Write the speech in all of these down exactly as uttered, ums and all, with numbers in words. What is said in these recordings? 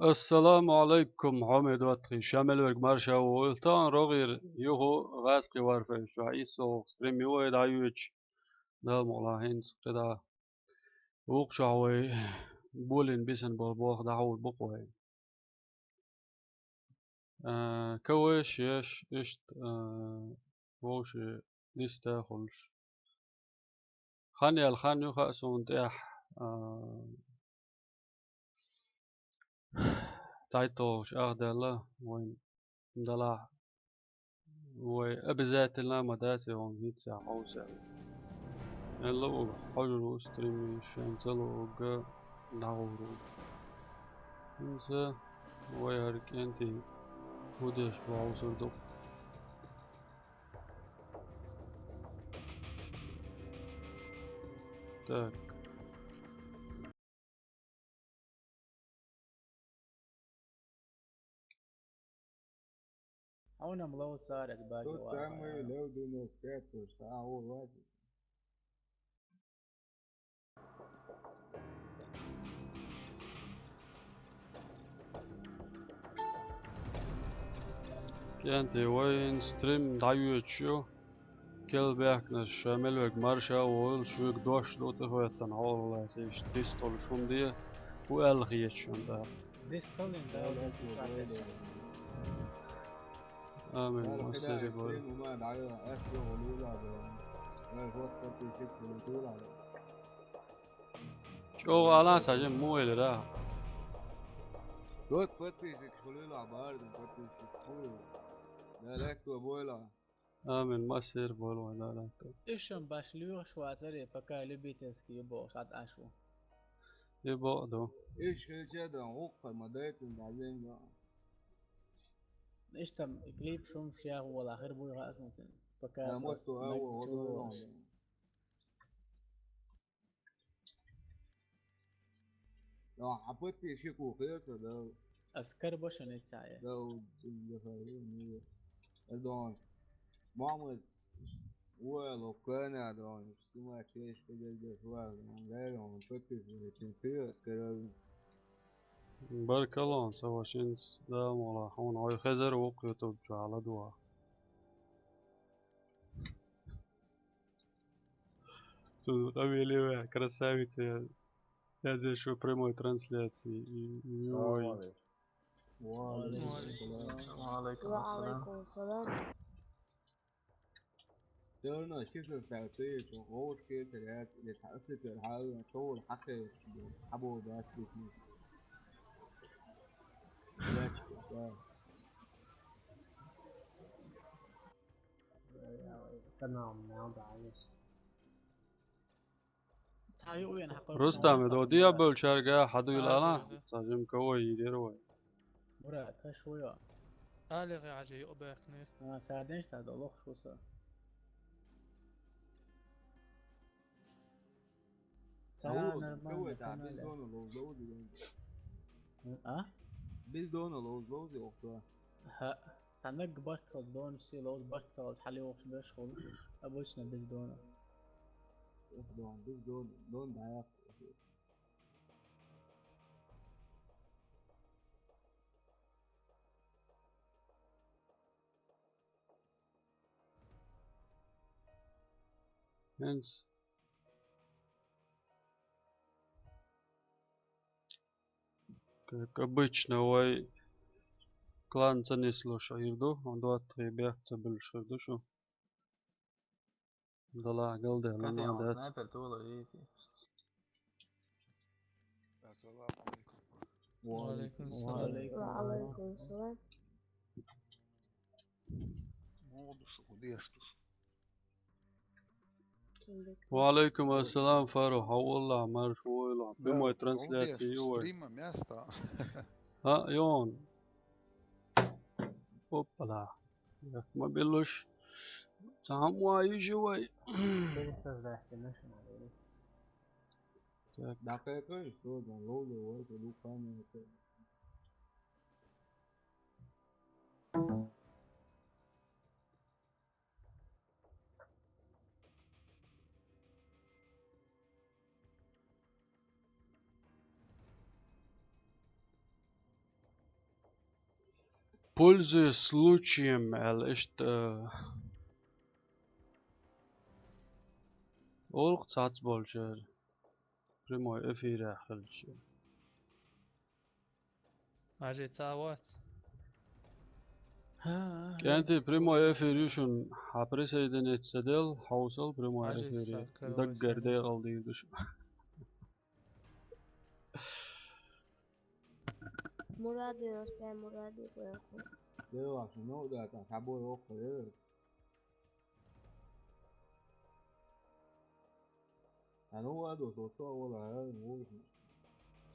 Ассаламу Ӏалайкум, хьоме доттагӀий, ша мел верг марша вогӀийла. Тахана рогӀера юха гӀазкхи варфайш чохь Ӏийса стрим ю вай дӀайоьдуш. Дала мукъ лахь хӀинца кхидӀа вукху чохь вай болийна бисина болу болх дӀахьур бу-кх вай. А, кавеш еш, иштта, а, вовшийн диста хуьлуш. Хан яьлла хан ю хаьа суна тӀехь, а, тӀаьтталгӀаш ах даьлла, вайн делахь, вай обязательно ма дац и вайн хӀинца хьовса. Аьлла угу, хьожур ву стримаш, шен ца луург дӀагӀур ву. ХӀинца вай хӀара кӀентий хӀун деш вовшур ду. Так. Хьуна-м ловза цара аса баги. Тут вара самый вара. Лев девяносто пять, то, что, а, о, ладно. КӀентий, вайн стрим дӀайоьдуш ю. Кел баьхкинарш, ша мел верг марша а вогӀийла, шуьга дош ду тӀехӀоьттина хьолаллаца, иштта дистолуш хӀума де, хӀун аьлла хеташ хӀунда. Дистолин да. Амин. Массери бой. ЧӀогӀа ала, ца жима муха элира? Гот подписчик хуьлийла, бардин подписчик хуьлийла. Да, лехко бойла. Амин, массер болу вайн даланта. Уьш шун баш лоьхуш вацаре, пока любительский ю бохуш, Ӏад Ӏаш ву. И бакъ ду. Уьш хилча дан, гӀуккха ма дайтина дӀазенга. Иштта клип шун шех вола хир буй хаьа шун. Пока. Ама су ма ава, чу ва лош. Хьан подписчик ву хеза, да? Ас карбо шуна ца я. Да, да, да, да. Эрдон. Мамас, уэло, кана, дон. Снимать вещь, подожди, ладно, он, да, он подписчик, ты, скажи. Баркалла, сан вашинца, да, мола, хьуна хьой хезар вукху YouTube чу хьаладугӀа. Цунна къамеле ваьхьа, красавица я. Язъеш ву прямой трансляции, и, и Салам алейкум. Ва алейкум салам. Ва алейкум салам. Всё равно, честно, ставит ты, что гол шкетер, я, я цхьа офицер, хьа, чёвар хьакхе, хьабо дац битни. Ячка, да. Канал мял да есть. Рустам, и доди я болчарга хьадуйла ала, сажим кого йидер вай. Мурат, каш вуйо. Али гӀажи юбехнер. А, садеш та долох шуса. Ца нормально, нормально. А? Без дона лоуз, лоуз, охта. Ха. Цхьа наг барт хилча, донаш сий ловза барт ца хилча, хьалайохуш берш хуьлу, обычно бездона. Эх, дон, бездона, дон дӀаяхь. ХӀинца. Как обычно, вай клан ца нислуш хир ду, хьуна доттагӀий бехк ца буьллуш хир ду шу. Дала галдехьа, категӀан ламан дац. Снайпер тола вийти. Ассаламу алейкум. Ва алейкум салам. Ва алейкум салам. Муха ду шу, хӀун деш ду шу? Ва алейкум ассалам, Фару, хьо валла, марш войла. Да, прямой трансляция ю вай. Стрима место. А, ён. Оппала. Як ма биллуш. Цхьа хӀума ю вай. Пересоздать, конечно, надо. Так. Да, какой, что там, лоу, лоу, это, ну, камера, это. Пользуясь случаем аьлла иштта, э, олу-кх цхьацца болчара прямой эфирехь хилча. Ажи, ца вац. КӀентий, прямой эфир ю шуна, хьан присоединиться дел, хьовсал прямой эфире. Даггара декъал дийр ду шу. Муради, ас пе Муради веху. Делаш, ну да, так, обои окко, э. А ну ладно, то что, вала, а, ну.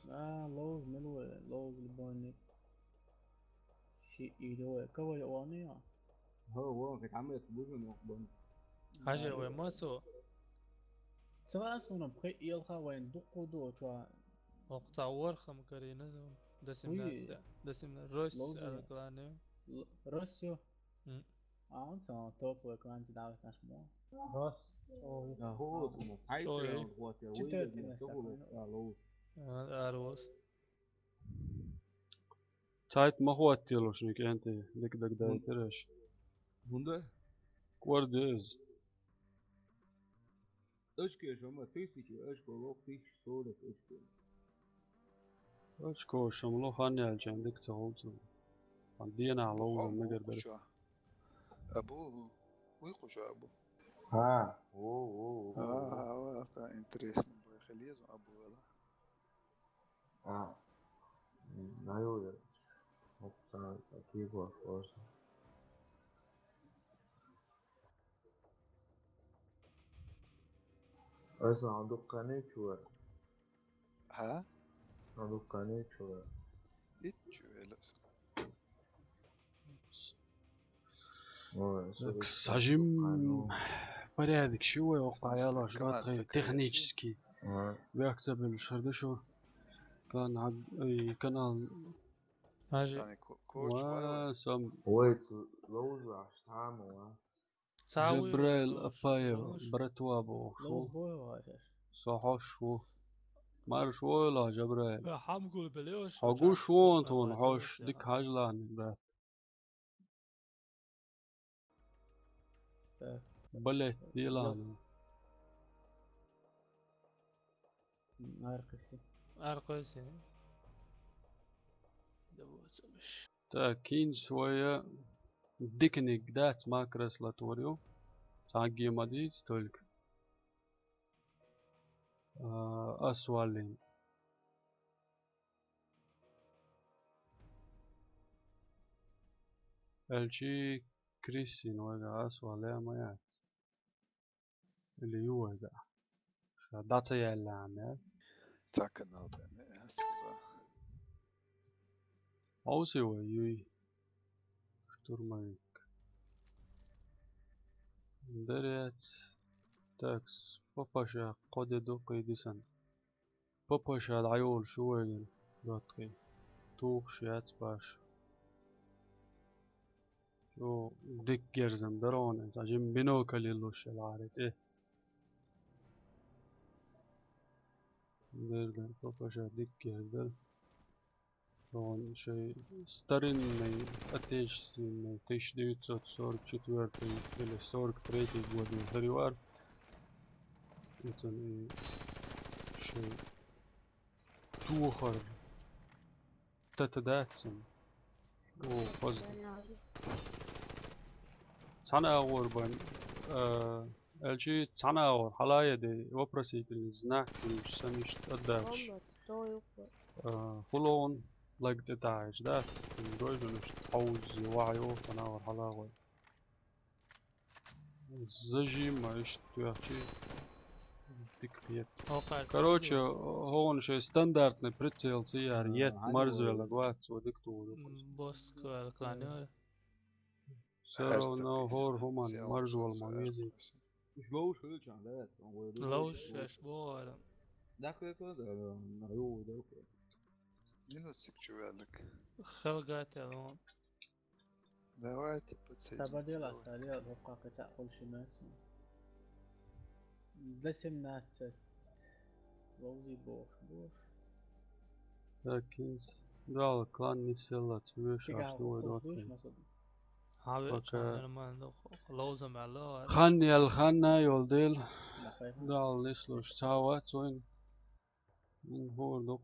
А, лоуз, милуэ, лоуз, либони. Ши, и, лоуэ, кого я вани, а? Ха, вон, как а мы это будем, ну, бон. Хьажи, вай масо. Цара суна пхи ийлха вайн дукку ду, чуа. Окта Уорхам карина зун. Десимнадцать. Десимнадцать. Рос, Араклане. Рос, ё. А он сам топ вай клан ти давит наш мо. Рос. Ой. Да, хо, ну, цай. Четвёртый место. А, Арос. Цайт ма хӀоттаелуш, ник, кӀентий, дика дагадайтира аша. ХӀунда? Кор деза. Очкеш ма тысяча очко лох, тысяча сорок очко. Очкош ма лох, хан яьлча дика ца ховцу. Хан денахь ловза мегар дара. Абу, уй кхуша Абу. А, о, о, о, о. А, а, а, интересно, бай, хелезу Абу вела. А, м, наверное. Вот так, такие вопросы. Аса дуккане чуар. Хьа? Дуккане чуар. Ит чуэлэс. Ой, так, сажим. Порядок, чего я окаяла, технически. Вяхца бил шардашо. Канал, эй, канал. Ажи. Ва, сам. Ой, лоуза, штаму, а. Жабраил Апаев, братва боху. Со хьош ву. Марш войла, Жабраил. Хьо гуш вон тхуна хьош, дика хьажлани, брат. Блять, дела. Аркхойси. Аркхойси. Так, кинс вая диканиг дац, макрос латвар ю. Цхьа гема дийца только. А, ас валлин. Элчи Кристин вайга ас валле ма яц. Или ю вайга. Ша дата яьлла ам яц. Ца канал бен, яц. Хьовси вай юй. Штурмовик. Дарец. Так, папаша кхо де ду кхийдисан. Папаша дӀайолуш ю вайгара, доттагӀий. Тухуш яц баш. Чо дика герзам дара хьуна, цхьа жима бинокль йиллуш ялахьара тӀе. Дер дар, папаша дика герз дара. Хьуна шайн старинный, отечественный, тысяча девятьсот сорок четвёртый или сорок третий годный хӀара вара. Оцун и шайн тохар тата дац цунна. О, хоза. Цхьана агӀор бан, а, Элчи цхьана агӀор хьала а де, вопросительный знак хуьлуш санна иштта отдача. Э, хӀуллохун лаг тӀе тахьийча, да? Дойдун иштта хьовза вахьа йоху цхьана агӀор хьала а гӀой. Зажим а иштта тоьхчий. Дика хета. Короче, хӀуна шайн стандартный прицел ца яр, ет марзвеллаг вац, цо дика тухур ю. Босс квал кланёр. Всё равно хӀора хӀуманна маржа вала ма везий. Уьш ловш хилчахь, да, вай ду. Ловш, аш бохара. Даккхе ца да, на ю вай ду. Минут сик чу ваьллиг. Хелгате лон. Давайте подсоединимся. Табадела, табадела, хӀокху кхача а хуьлуш ю меца. До семнадцать. Ловзи боху, боху. Так, кинс. Дала клан нисъеллац, вешаш ду вай доккхий. Хьавеача нормально ду, ловзам аьлла. Хан ял ханна йол дел. Дала нислуш ца вац вайн. Ин хӀора ду.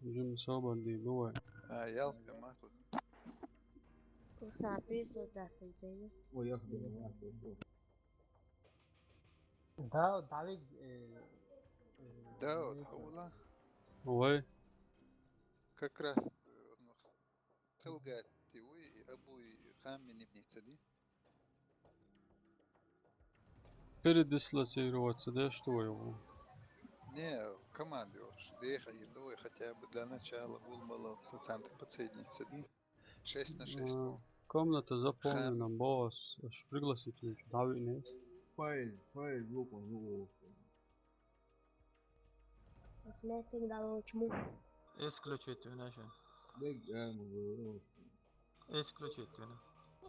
Жим собар ди ду вай. А, ялх кема тут. Просто описывать датан цейна. Ой, я ходил. Да, Давид, э, э, Да, вот, Давид. Хаула. Вай. Как раз, э, ну, Калгати вуй, абуй, хам мини бницади. Передислоцироваться, да, что его? Не, команды вообще. Деха и лой хотя бы для начала гулмала социальных подсоединиться, да? Шесть на шесть А, по. Комната заполнена, Хам. Босс. Аж пригласить не чё, дави не. Файл, файл, группа, группа. Ас меттиг далочму. Исключить вина шен. Дег, а, мы говорим. Исключить вина.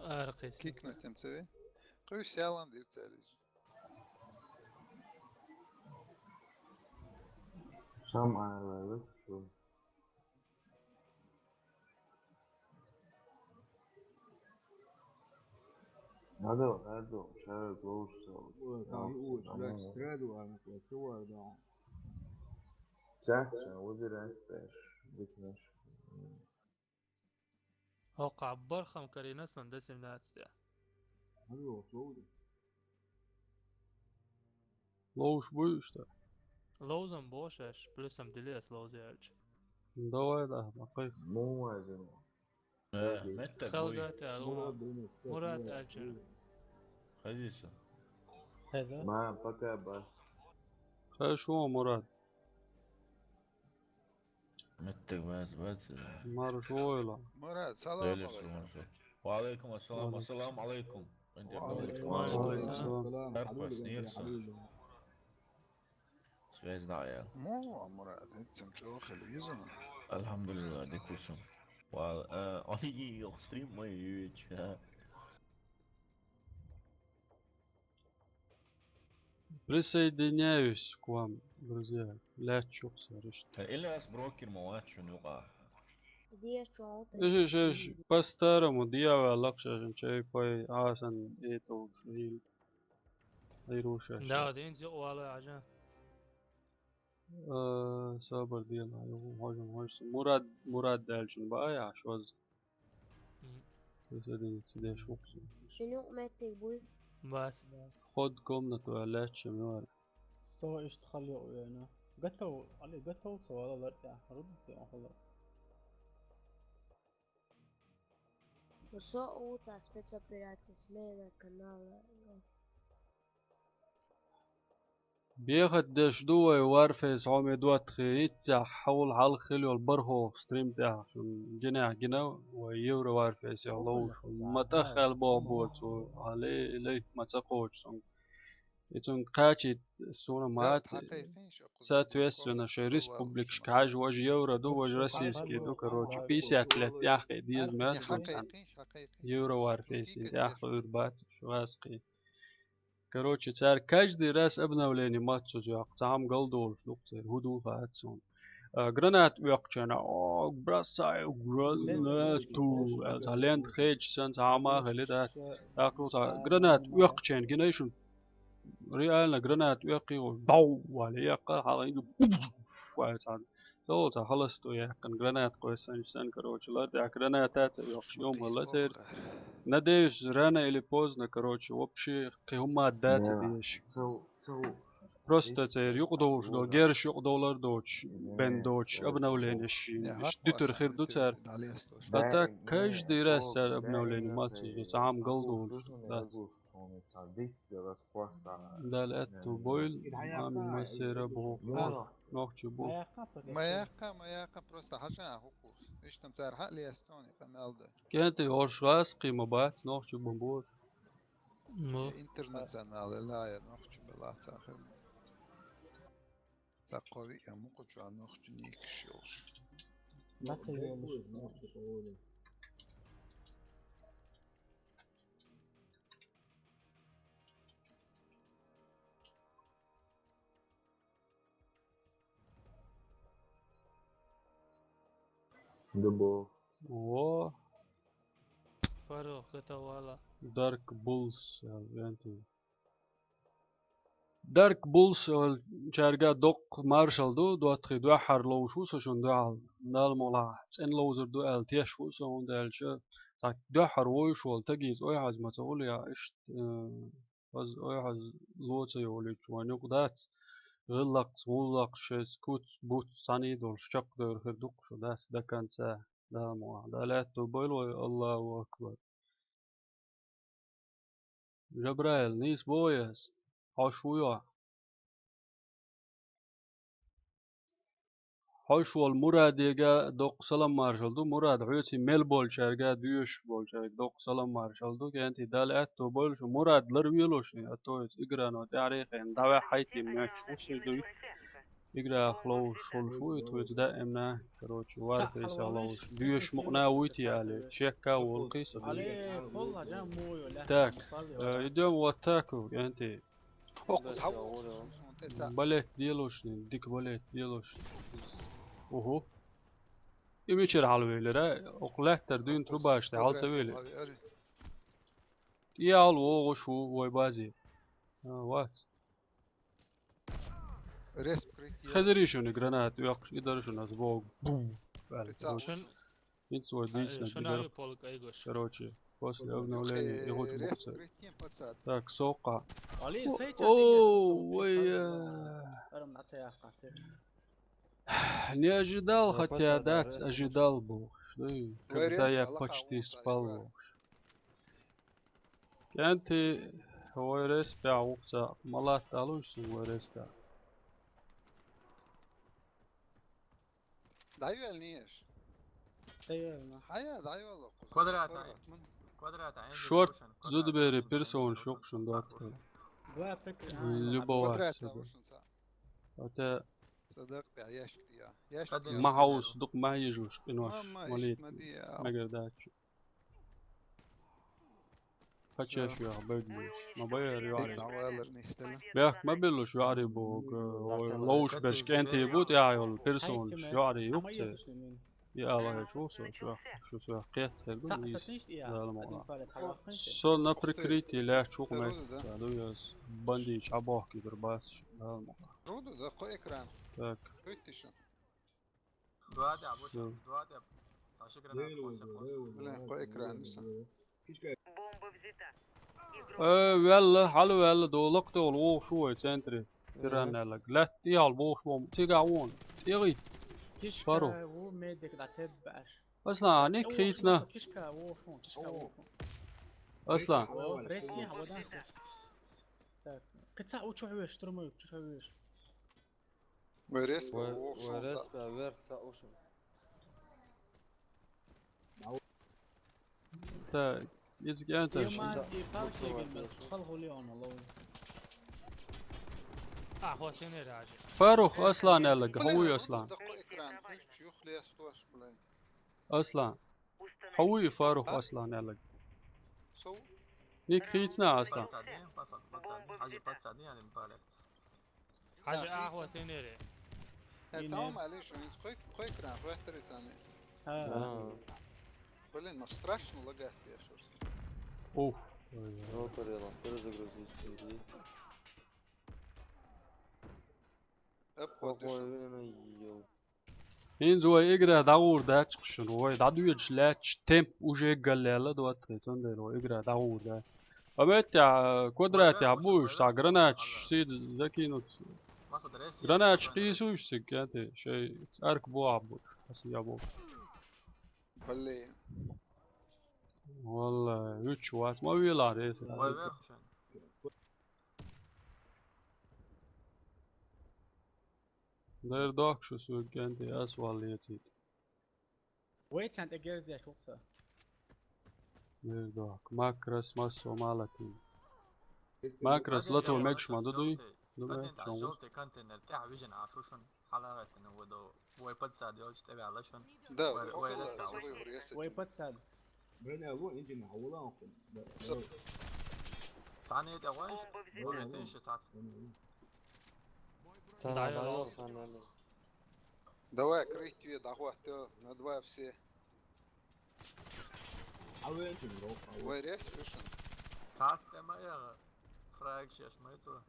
Аркис. Кикнуть им цеви. Куй сялан дир цариш. Шам аарвайлы, шу. Надо, надо, шара глоуш сау. Ой, там Нахуй, уж, там блядь, надо. Среду, а, на классе, да. Цяхча, выбирать, пеш, битнеш. Хьо кхаббар хам карина сон до семнадцать. Алло, слушай. Лоуш буй, что ли? Лоузам бошаш, плюсом делес лоуз ялч. Давай, да, бакъай. Ну, азим. Э, меттер буй. Халгати алума. Мурат Дымов. Мурат Ача. Хазиса. Хаза. Ма, пока, ба. Хорошо, Мурат. Меттиг ваз, ваз. Марш ойла. Мурат, салам алейкум. Ва алейкум ассалам, Ва алейкум. Ассалам алейкум. Ва алейкум Ва алейкум ассалам. Ассалам. Тархас нирса. Связь да я. Мо, Мурат, эцем чё хел визуна. Альхамдулилла, дикусум. Вал, э, они и стрим мой юич, а. Присоединяюсь к вам, друзья. Лячук сарышт. Э, Ильяс брокер моват шунуга. Деш чё ты? Эш, эш, эш, по-старому дьявол лакшажин чай пай асан это уж ил. Айруша. Да, дин зи уала ажа. Э, сабар дияна, хожам, хожам. Мурат, Мурат дальчин бай, а шоз. Мгм. Присоединиться деш вуксу. Шинюк меттиг буй. Бас. Ход комнату аляча мюар. Со ишт хали уяна. Готов, али готов со вала ларта. Рудти ахла. Со уца спецоперация, смена канала. Бехат деш ду вай Warface хьоме доттхи, итцяхь хьавул хьалха хил йол бархох стрим тӀехь шун гинехь гина вай Евро Warface ловш. Ма тӀаххел боху боцу, хьале, лей, ма ца кхочу сон. И цун кхачийта суна мат, соответственно, шайн республикашка хьажа важа Евро ду, важа российский ду, короче, пятьдесят лет тӀехь кхе деза мел. Евро Warface тӀехь кхе ур бац, шваз кхе. Короче, цара каждый раз обновление мац цу зоькх, цхьа хӀума галдолуш ду-кх церан, хӀун ду хаьа цунна. А, гранат оьккхучарна, о, бросаю гранату, аьлла, цхьа лента хедаш санна, цхьа хӀума хили дац. ТӀаккха цхьа гранат оьккхучарна гинай шуна? Реально гранат оьккхий, дов, вали, эккха, хьалха, цхьа Цо цхьа халасто яьккхина гранат кхоьссанча санна, короче, лар тӀехь граната а ца оьхуш, йома хилла церан. Надеюсь, рано или поздно, короче, вообще кхин хӀумма а дац а дезаш. Просто церан юкъадовлуш долу, герш юкъадовлар доцуш, бен доцуш, обновленеш йина. Иштта дитур хир ду цара. А так, каждый раз цара обновление мац ду, цхьа хӀума галдолуш дац. Дала аьтту бойла, амин, массера а боху. Нохчи бу. Ма яьккха, ма яьккха, просто хьажа хӀукхус. Иштта цара хьа а лестони, къамел дан. КӀентий хӀорш гӀаз кхин ма бац, нохчи бан боху. Ну. Интернационал, ла я нохчи бала цахир. Такхо виъ а мукъа чу а нохчи нийкаш йолуш. Маца йолуш. Дубо. О. Пару, это вала. Dark Bulls, а, венти. Dark Bulls, а, чарга доккха маршал ду, доттагӀий дуьххьара ловзуш ву со шуна дуьхьал. Дала мукъ лахь, цӀена ловзур ду аьлла теш ву со, хӀунда аьлча, цхьа дуьххьара вовзаш волу тагийца ойхьаз ма ца хуьлу я, иштта, э, Хаза ойхьаз ло ца йолуьйтуш вайн юкъа дац. ГӀиллакхца, гӀуллакхца шайца куц, буц, цхьаьний долуш чекхдевр хир ду-кх шу дац до конца. Дала мукъ лахь. Дала аьтто бойла вай, Аллаху акбар. Жабраил, нийса боху ас? Хьош ву йо? Хьош волу Мурадега доккха салам маршалла ду. Мурад, хьоьций мел болчаьрга, доьшуш болчаьрга доккха салам маршалла ду. КӀентий Дала аьтто бойла шу. Мурад, ларвело шен, а то иза играно тӀаьхьарехьа дӀаваьхьайтий моьттуш ву со дуьйцу. Играх ловзуш волуш ву и тхоьца даимна. Короче, варфейсах ловзуш. Доьшуш мукъана вуйти али. Шекка волу кхийса. Так, э, идём вот так, кӀентий. Окхуза хьан вохуш суна тӀе ца? Балет делушни, дика балет делушни. Уху. И мичара хьалавелира? Окху лаьттара дуьйна трубаш тӀе хьал ца велира? ТӀехьал вогӀуш ву вай базе. А, вац. Респ крит. Хезарий шуна гранат оьккхуш, и дара шуна ас богу. Бум! Аьлла. ХӀинца вай дийцина шуна дигара. Короче, после обновления и хоть бухца. Так, соха. О, вай, э, не ожидал, хотя, да, ожидал бу. Когда я почти спал, бу. КӀентий, вай респи вухца, малат алуш сун вай респи. ДӀайоьллинехь. ДӀайоьллина. Хьая, дӀайоьлла. Квадрата. Квадрата, Шорт зудабери персона шух шун доттагӀа. Любого. Квадрата сюда. Ота. Садакъ я, яшки я. Яшки я. Ма хьовса, дукха ма хьежаш, къинош. Ма, ма, малит. Ма дия. Мегар дац. Кхачеш йоьху бевллуш. Ма байар йоӀарий. Бехк ма биллуш йоӀарий боху, э, ловш берш кӀентий бу тӀехь йолу персонаш йоӀарий юкъ церан. И ала хӀечу со, шу, шу со кхетта хир ду, нийса. Дала мукъ лахь. Со на прикрытии лаьтташ ву-кх метта, ду яз бандиташ Ӏабохкийдар бац, Дала мукъ лахь. Так. Дуа тӀехь бу шуна, дуа тӀехь. Таша гранат хьо сен хьо. Блин, кхо экран сан. Э, ваьлла, хьала ваьлла, до лакхдовла вогӀуш ву вай центре. Тиран аьлларг. Лаьтта тӀехьал бохуш ву, цигахь вон. ТӀегӀи. Кишка ву медик дӀатеббааш. Аслан, ник хийцна. Кишка ву, кишка ву. Аслан. О, ресси, хьавадан. Так. Кхин цхьаъ ву чу хьоьжуш, штурмуй, чу хьоьжуш. Вай респ, вай, вай респ, вверх ца ушин. Так, иза кӀен таш. Иманди палчигин мел хал хули он лов. А, хо сене раджи. Фарух, Аслан аьлларг, хьо вуй Аслан? Дакъо экран, хӀинца юхле стош, блин. Аслан. Хьо вуй Фарух, Аслан аьлларг? Со? Ник хийцна, Аслан. Подсадни, подсад-, подсадни. Хьажа, подсадни, я не балет. Хьажа, ахва тенере. Э, цаум али шо, инс кой, кой кран, кой тери цани. А. Блин, ну страшно лагать я шо. Ух. Ой, ой. Роторила, перезагрузить, иди. Обходишь. Ой, ой, ой, ой. ХӀинца вай игра дӀагӀур дац-кх шуна, вай дӀадоьдуш лаьтташ темп уже галлаьлла доттагӀий, цундела вай игра дӀагӀур дац. А меттехь, квадратехь бу уьш, цхьа гранаташ сийда закинуть. Гранаташ кхийсуьйтуш цига, кӀентий, шайн цӀарк бохьа бу уьш, хьан сия бу. Блин. Валлай, уьш вац, ма велахь, рейсер. Вай верхушен. Дера дохку шу соьга, кӀентий, ас валла ецийта. Вайчан тӀе герз деш ву-кх со. Дера дохку. Макрас массо а ма латийна. Макрас лато мегаш ма ду дуй? Ду бе, чон ву. Желтый контейнер тӀехь вижина Ӏаш ву шуна. ХьалагӀеттина ву ду. Вай подсад йолчу тӀе ваьлла шуна. Да, вай, вай около ресталуш. Вай подсад. Бреня ву, инжина, а вула он хун. Да, да. Цхьаьна тӀе гӀой, ву тӀе ши сац. Цхьаьна да, йо, цхьаьна да. Давай, крыть её, дохуй, на два все. Вай рез, Рушан. Цас тема я. Фраг сейчас, мы это.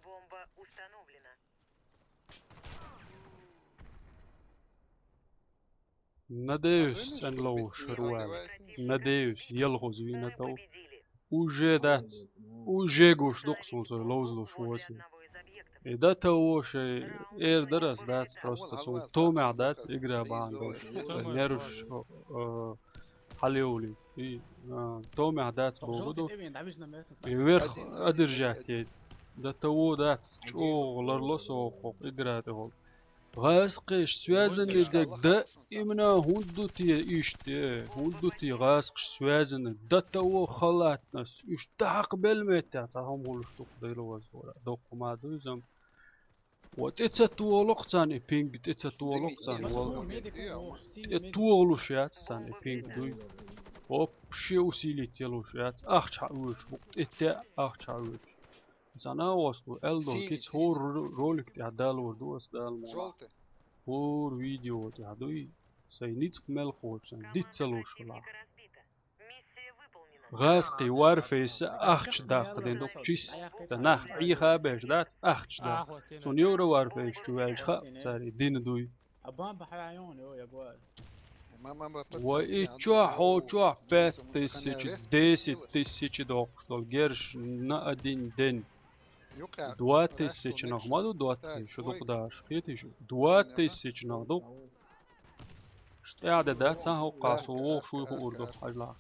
Бомба установлена. Надеюсь, цӀена ловзуш вар вай. Надеюсь, ялхуз вийна тов. Уже дац, уже гуш дукха суна цо ловзалуш воций. И ДТО шоай эр дар ас дац, просто цун томехь дац игра бахьана долуш. Нерваш, э, хьалайовлий. И, э, томехь дац боху ду. И верх одержать яйта. ДТО дац, чӀогӀа ларло со хӀокху игра тӀехула. ГӀазкхаша связанный дерг даимна хӀунда ду те иштта? ХӀунда ду те гӀазкхаша связанный? ДТО халатнас, уьш тӀаккха белла меттехь цхьа хӀума хуьлуш ду-кх, Дела вазора. Доккха ма ду иза-м. Ва тӀе ца тохало-кх царна и пинг, тӀе ца тохало-кх царна вала. ТӀе тохалуш яц царна и пинг, дуй. Вообще усилить ялуш яц. Ахча хьаоьцуш бу-кх, тӀе теа ахча хьаоьцуш. Сан агӀосло, аьлла долу кица хӀора ро-, ролик тӀехь далор ду ас, Дала мукъ лахь. ХӀора видео тӀехь дуй, сайн ницкъ мел кхочуш, сайн диц ца луш хилахь. ГӀазкхийн Warface ахча даккха дина ду-кх чисто, нах Ӏеха а беш дац, ахча даккха. Суна Евро Warface чу ваьлча хаьа цара и дина дуй. А бамба хьан йону, йо, я гуар. Ва и чохь, хьо чохь пять тысяч, десять тысяч доккхуш долу герш на один день. Два тысячи нах ма ду, два тысячи шу дукха даш. Кхетий шу? Два тысячи нах ду. ШтӀехь де дац, а, хӀокхахь со вогӀуш вуй хуур ду, хьажалахь.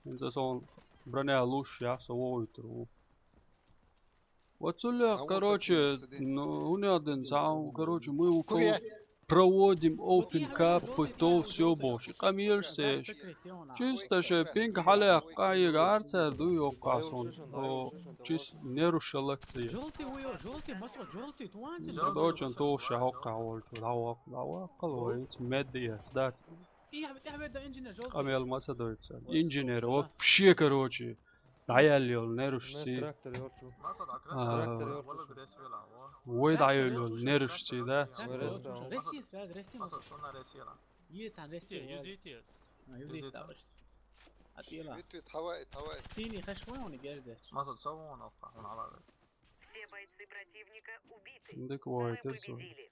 ХӀинца сон броня луш, я, со вогӀуьйтур ву. Вот цуллех, короче, ну, хӀунех дина цхьа, короче, мы у кого проводим open cup, то всё бохуш. И къамелаш ца еш. Чисто шайн пинг хьалаяккха къахьегахьара цара, дуй, хӀокхахь суна. О, чисто нерваш лакца еш. Жёлтый вуй, жёлтый, масо, жёлтый, туан. Дочун тухуш ша хӀокхахь волчу. ДӀаваккха, дӀаваккхал вай, хӀинца медда эц, дац. Къамел ма ца дойту цара. Инженер, вообще, короче. ДӀаяьлла йолу нерваш ций. Трактор йолчу. А, трактор йолчу. Вай дӀайолу йолу нерваш ций, да? Вай ресто. Ресис, да, ресис. Масо, сона ресила. Е, там ресис. Юзитес. А, юзит, да, ваш. А ты ла. Вит, вит, хавай, хавай. Ты не хаш вон, он гердеш. Масо, со вон, он ала. Все бойцы противника убиты. Так вот, мы это всё. Победили.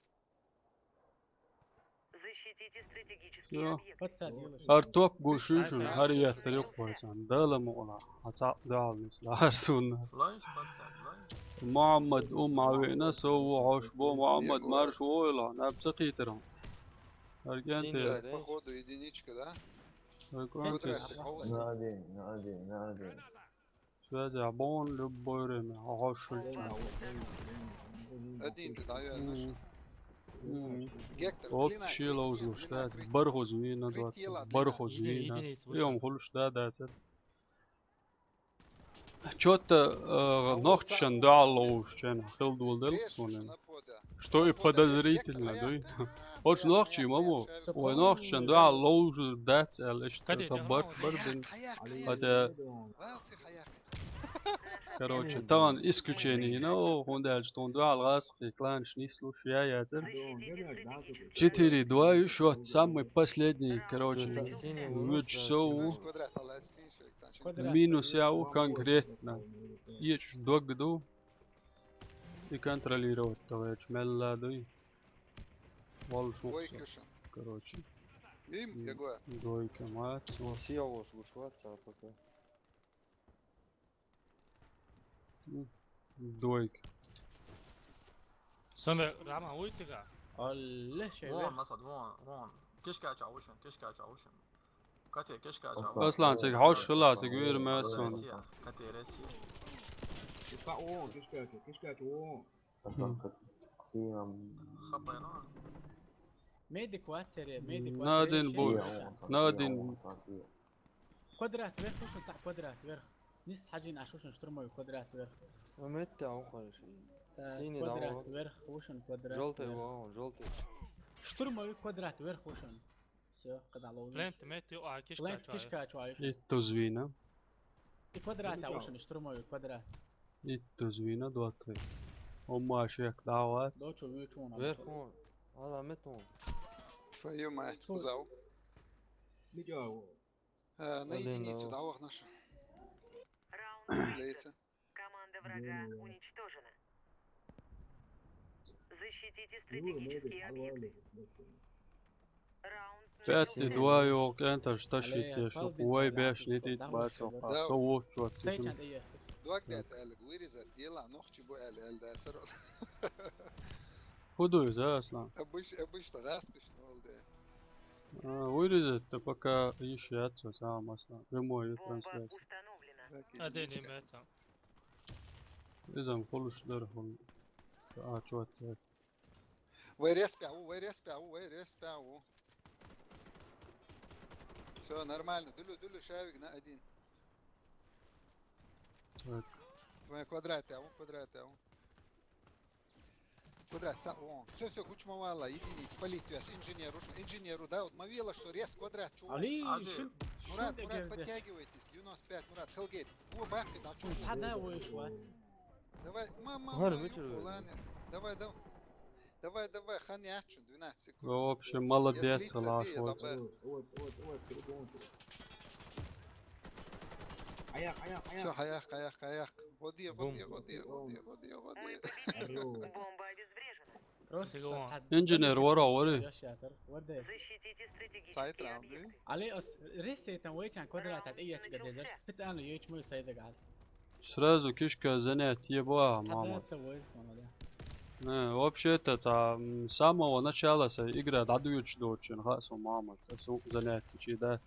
Йо. ХӀара топ гуш ю шуна, хӀара еттар юккъе вайцарна. Дала мукъана, хьан цхьаъ дуьхьал нисла хӀара суна. Мухьаммад, умма веана, со ву хьош бо, Мухьаммад, марш войла, наб ца кхийтар хьуна. ХӀара кӀентий. Походу, единичка, да? ХӀара кӀентий. На один, на один, на один. Связь абон любое время. Ага, шо. Один ты даёшь. Гектор, оп, клинок, ши лоузлуш, да, бархуз вийна, двадцать, бархуз вийна. Приём хуьлуш, да, да, цар. Чё-то, э, нохчашна дуьхьал ловуш, чен, хила доладелла суна. Что и подозрительно, дуй? Оцу нохчий ма бу. Вай нохчашна дуьхьал ловзур дац аьлла, иштта ца барт бар дина. Хотя, короче, тахана исключение йина, о, хӀунда аьлча тхуна дуьхьал гӀазкхийн кланаш нислуш я яцара. Четыре два ю счёт, самый последний, короче, вуьш со ву. Минус я ву конкретно. Эчу дог ду. И контролировать дан гӀерташ мелла дуй. Волуш ву со. Короче. Мим, м, я говорю. Дойка, мац. Сиа волуш гуш вац, а пока. М, дойка. Самбе, Рама, уйти га? Алле, шей. Вон, ве. Масад, вон, вон. Кишкача ушин, кишкача ушин. Кате, кишкача. Аслан, цига хьош хила, цига вийр ма сон. Кате, реси. Ка о, кишкача, кишкача о. Аслан, кат-, ксиям. Хапайна. Медик ватере, медик ватере. Надин бу, надин. Квадрат вверх, слушай, так, квадрат вверх. Нис хьажин, а, слушай, штурмовой квадрат вверх. Ну, метте, а, уходишь. Так, синий, квадрат вверх, слушай, квадрат вверх. Жёлтый, вон, жёлтый. Штурмовой квадрат вверх, слушай. Всё, когда ловлю. Плент, метте, а, кишка. Плент, чё, кишка, чё, а, ещё. И то звина. И квадрат, а, слушай, штурмовой квадрат. И то звина, два, три. Хьо ма шек дӀавац. Дочу вичуна. Верхун. Ала метун. Твою мать, Что? Кузау. Видео. Э, На Один единицу на- дӀавахнашу. Раунд выигран. Лейца. Команда врага уничтожена. Защитите стратегические объекты. Раунд Пятый начался. Два йоӀ кӀенташ ташийте, шо вай беш нитӀит бацо, хьа со воччот Сайчан титун. дӀаехь. Дуаг дет аьлла, виризат дела, нохчи бу аьлла, аьлла дацаро. Худой, да, Аслан? Обычно, обычно, да, смешно, да. А, вырезать-то пока ещё яц, сам Аслан. Прямой Бомба трансляция. Установлена. Так, Один единичка. имеется. Изам хулуш дар хул. А, чё ответ? Вай респя, у, вай респя, у, вай респя, у. Все нормально, дулю, дулю, шавик на один. Так. Вай квадрат, а, у, квадрат, а, у. Квадрат, ца, о. Все, все, гучмавала, единиц, полит, инженер, уж, инженеру, да, вот мавила, что рез квадрат, чё? Али, Азы. шин, Мурат, шин Мурат, дегерде. Подтягивайтесь, девяносто пять, Мурат, Хелгейт. Бу бахты, да, чё? Сада вышла. Давай, мама, Гар мама, вычеркивай. Юку, ладно. Давай, давай. Давай, давай, хан ячун, двенадцать секунд. Вы вообще молодец, Если Лаш, цепи, вот. это б. Вот, вот, вот, вот, перегон. Аяк, аяк, Все, аяк. Хаяк, Хаяк, Хаяк. Води, води, Бум. води, води, води, води. Мы победили. Алло. Бомба обезврежена. Просто Бегом. хат- Инженер, вара, вара. Яшатар, варде. Защитите Сайт стратегические раунды. объекты. Али ос ресетан вейчан квадрат ат иячга дезер. Специально ейч мой сайдагал. Сразу кишка занять еба, мама. Хадаса войс, мама, да. Не, вообще-то, та, м, с самого начала са игра дадуюч дочин, ха, со мама, та, со занять чи, да.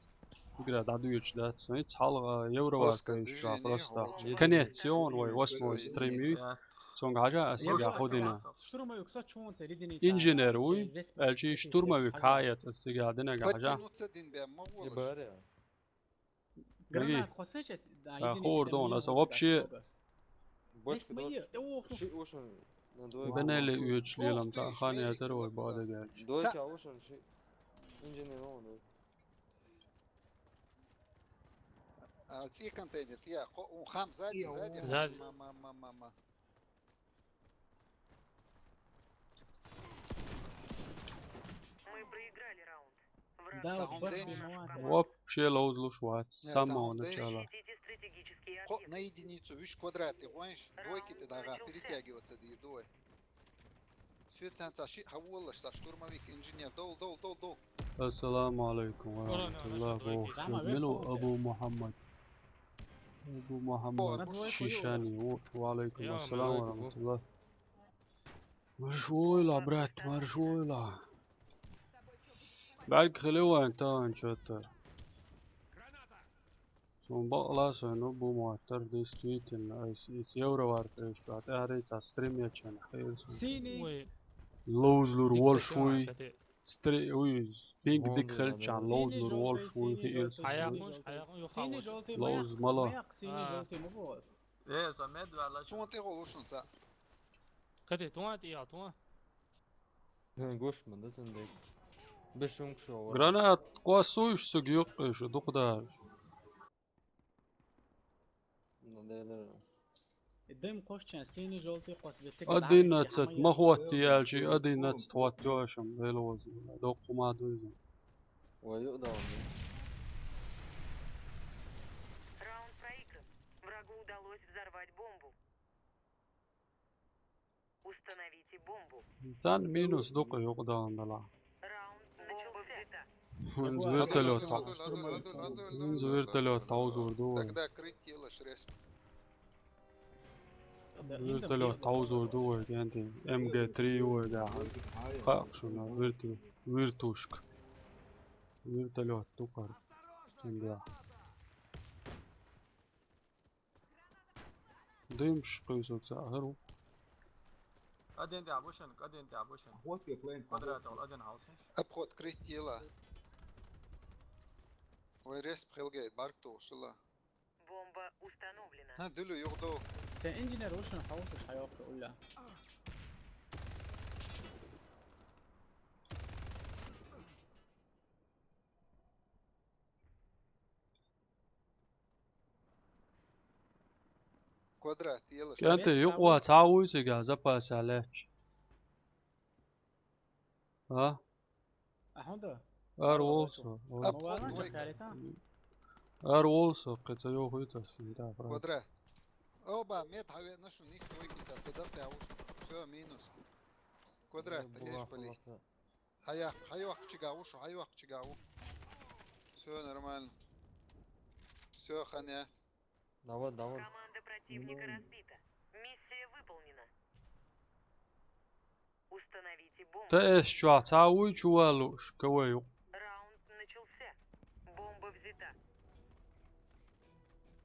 Игра дадуюч, да. Со ицхал, а, евро Оскар, варка ещё движение, просто. вот. Конец, он, вой, восьмой Движение. стрим. Сонг хажа, а, Ёлка ходина. красавцы. Штурмовик со чун се ридини. Инженер, уй, элчи штурмовик хает, а, сега дина гажа. Подтянуться дин бе, могу. Ебаре. Гранат Беги. хосече, да, А, хор дон, а, вообще. Бочка Мои, дочь. Ты ох, Ши ушин. На двойку. Бенели уч лилам, Ох, та ты ж, хани Мерик, атерой вот, бадагай. Дочь, а ушин ши. Инженер он. А, ци контейнер, я, хо-, у, хам сзади, Я, сзади. у. Сзади. Мама, мама, мама. Мы проиграли раунд. Враг Да, Саун вот Дэнни. виноват. Вообще лоуз луш вац, с Нет, самого Саун Дэнни. Начало. Защитите стратегические Хо-, объекты. На единицу, виш квадрат, и гониш, двойки ты дага, перетягиваться ди, двое. Все ценца ши, хавуалаш, са штурмовик, инженер, дол, дол, дол, дол. Ассаламу алейкум ва Корона, рахматуллах. наша двойка. Сама Милу верху. Абу Мухаммад. Абу Мухаммад На двойку Шишани. ё. Ва алейкум Ё, ассалам ва Абу. рахматуллах. Марш ойла, брат, марш ойла. Бәлки хиле вайн таан чё-то. Сун бакъла сой, ну, бу муаттар, действительно, ис, ис евро варта, ис, бат, ари, та стрим ячен, хейр сун. Синий. Ой, Лоузлур дик волш такая, уй, кстати. стри, уй, пинг Вон дик да, хелчан, да. Лоузлур волш уй, Синий, хейр желтый, сун. Хаяк синий, муш, желтый. хаяк муш, Синий, юхавош. желтый, Лоуз ну, мало. Маяк, синий, А. желтый, ну, вот. Э, за мед вала. Сунти голушун са. Кстати, туа ти я, туа. Ген гошма да тендек. Бешум кшо. Гранат, квасуйш, суг юк, иш, духда. Надо. Дым кошчан, синий, желтый, кос бетик. Одиннадцать, махуат диялчи, одиннадцать хват тёшам, велоз. Док кумадуйзу. Ой, да. Раунд проигран. Врагу удалось взорвать бомбу. Установите бомбу. Тан минус дука юкъдагъандала. Раунд начался. Вертолёт. Вертолёт таузур дуй. Тогда крыть тело шрес. Вертолёт таузур дуй генди. М Г три уй да. Как шуна верту вертушка. Вертолёт тукар. Да. Дымш кызу цагару. Один да обушен, один да обушен. Вот я плейн. Квадрат ол, один хаус. Обход крыть тело. Вай респ хелгейт, барк тушила. Бомба установлена. Ха, дулу югду. Сен инженер ушун хаус хайок уля. Квадрат, елаш. КӀанти, юкъва цхьа вуй цига запаса лаьтташ? А? А хӀунда? Ара волсо. Ап, Мавалан двойка. Ара волсо, кхе ца йохуй тас, да, правда. Квадрат. Оба, мед хьавеъна шун, нисса двойка, та садав тя уж. Всё, минус. Квадрат, еш полить. Хьаяккха, хьаяккха чига ушу, хьаяккха чига у. Всё нормально. Всё, ханят. Давай, давай. Команда противника разбита. Миссия выполнена. Установите бомбу. Та эс чохь цхьа вуй чу валуш, кавай юкъ. Раунд начался. Бомба взята.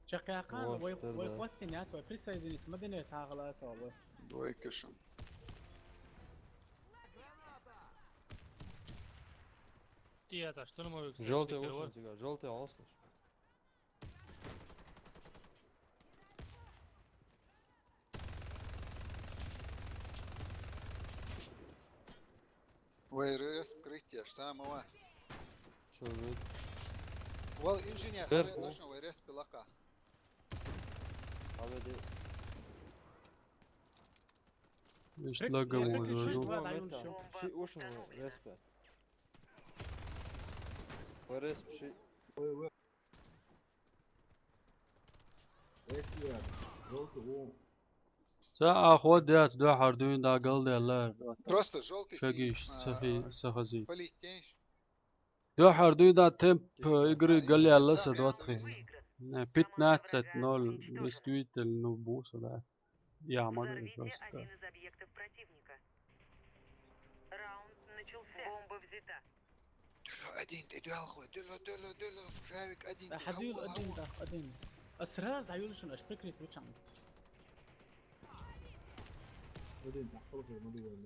Чекхъяьккхана, вай, вай хӀоттийна яц, вай присоединиться ма динера, цхьа гӀала ца вай. Двойка шун. Тия, та штурмовик. Жёлтый ушел тебя, жёлтый ослыш. Вай респ крытия, что ма вац? Чё, вид? Вал инженер, Пер хаве ху. Нашел вай респ пилака. Хаве де. Ишт лаговый вижу. Ши ушин вай респе. Вай респ ши. Ца а хӀо дац, дуьххьара дуьйна дӀа галдаьлла. Просто жёлтый шагиш, синий, сахи-, а, сахазий. Полить тенш. Дуьххьара дуьйна дӀа темп игры галъяьлла са доттагӀий. Э, пятнадцать ноль, действительно, ну, бу со дац. Я, ма ду, просто. Взорвите один из объектов противника. Раунд начался. Бомба взята. Дуьло один, тӀе дуьлхой, дуьло, дуьло, дуьло, шавик один, тӀе хьадуьйла хьавола, один, хьавола. Да, один. Ас сразу дӀаюьллушун, аш прикрыть вучам. Один, тӀе хьавола, ма дуьйла.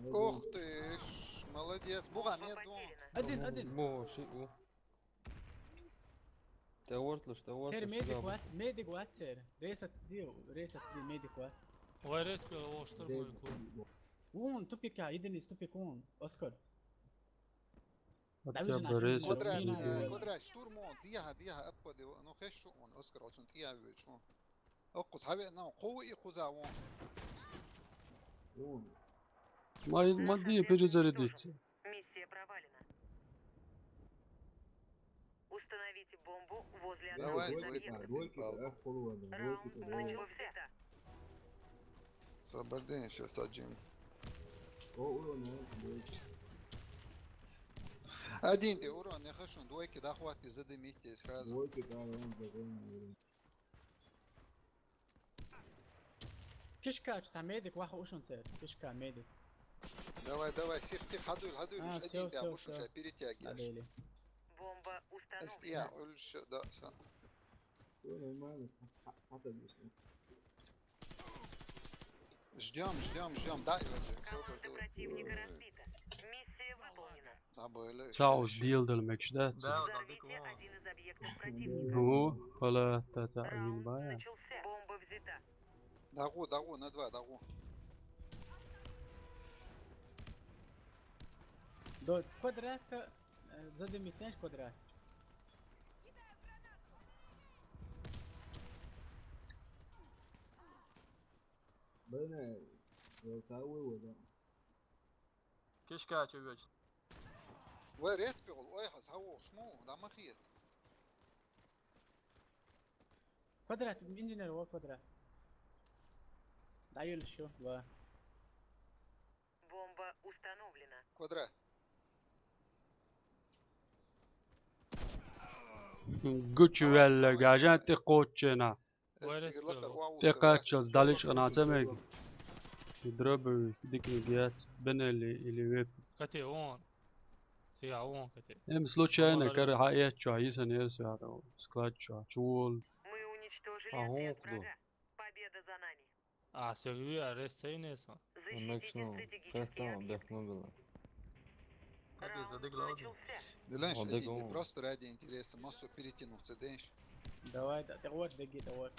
Ух ты ж, молодец, буга мед дун. Один, один. Бо, ши у. ТӀе ворталаш, тӀе ворталаш. Цер медик вац, медик вац цер. Ресет ди, ресет ди, медик вац. Вай ресет пила вол штурмовик ву. Вон, тупика, идинис тупик вон, Оскар. Хотя бы ресет. Квадрат, э, квадрат, штурмон, дияха, дияха, обходи, ну, хеш шу он, Оскар, оцун тӀе а вуьйчу. Оккхуза хьавеъна, кху и кхуза вон. Вон. Ма, ма де перезарядиться. Миссия провалена. Установите бомбу возле одного из объектов. Давай, двойка, двойка, да, полувана, двойка, да. Раунд начался. Освобождение щас один. О, урон, о, двойка. Один тӀе урон, я хочу, двойки, да, хватит, задымите сразу. Двойки, да, урон, да, урон, урон. Кишка, цхьа медик ваха ушун цер. Кишка, медик. Давай, давай, сих, сих, хьадуьйла, хьадуьйла, а, уж всё, один, всё, я бушу, всё. Ща перетягиваешь. Одели. Бомба установлена. Эс я, уль, ща, да, са. Всё нормально, хьа-, хьа-, хьа-, Ждём, ждём, ждём, да, и вот, всё, всё, всё. Команда противника разбита. Миссия выполнена. Цхьа уж дийлдала мегаш дац? Да, да, дика вон. Взорвите один из объектов противника. Ну, хала, та, та, ин бая. Раунд начался. Бомба взята. ДӀагӀо, дӀагӀо, на два, дӀагӀо. До квадрата, э, задымитнеш квадрат. Бена, я та вывода. Кишка, чё вёч? Вай, респи гӀул, ой, хьас, хьавогӀуш, му, да ма хет. Квадрат, инженер, во квадрат. ДӀаюьллуш ю, ва. Бомба установлена. Квадрат. Гучуваьлла, гажан тӀе кхоччена. Вай, респи гӀул. ТӀе кхаччалц дӀаличкъина ца мега. Дробовик дикниг яц, бенели или веб. Кате вон. Сига вон кате. Эм случайно кара хьаэцча, йисан яр сяра, склад чу, чувол. Мы уничтожили отряд врага. Победа за нами. А, сегви, а, рес цейнеса. Защитите стратегические объекты. Раунд начался. Диланш, просто ради интереса, массу перетянуться, деньш. Давай, да, давай, беги, давай.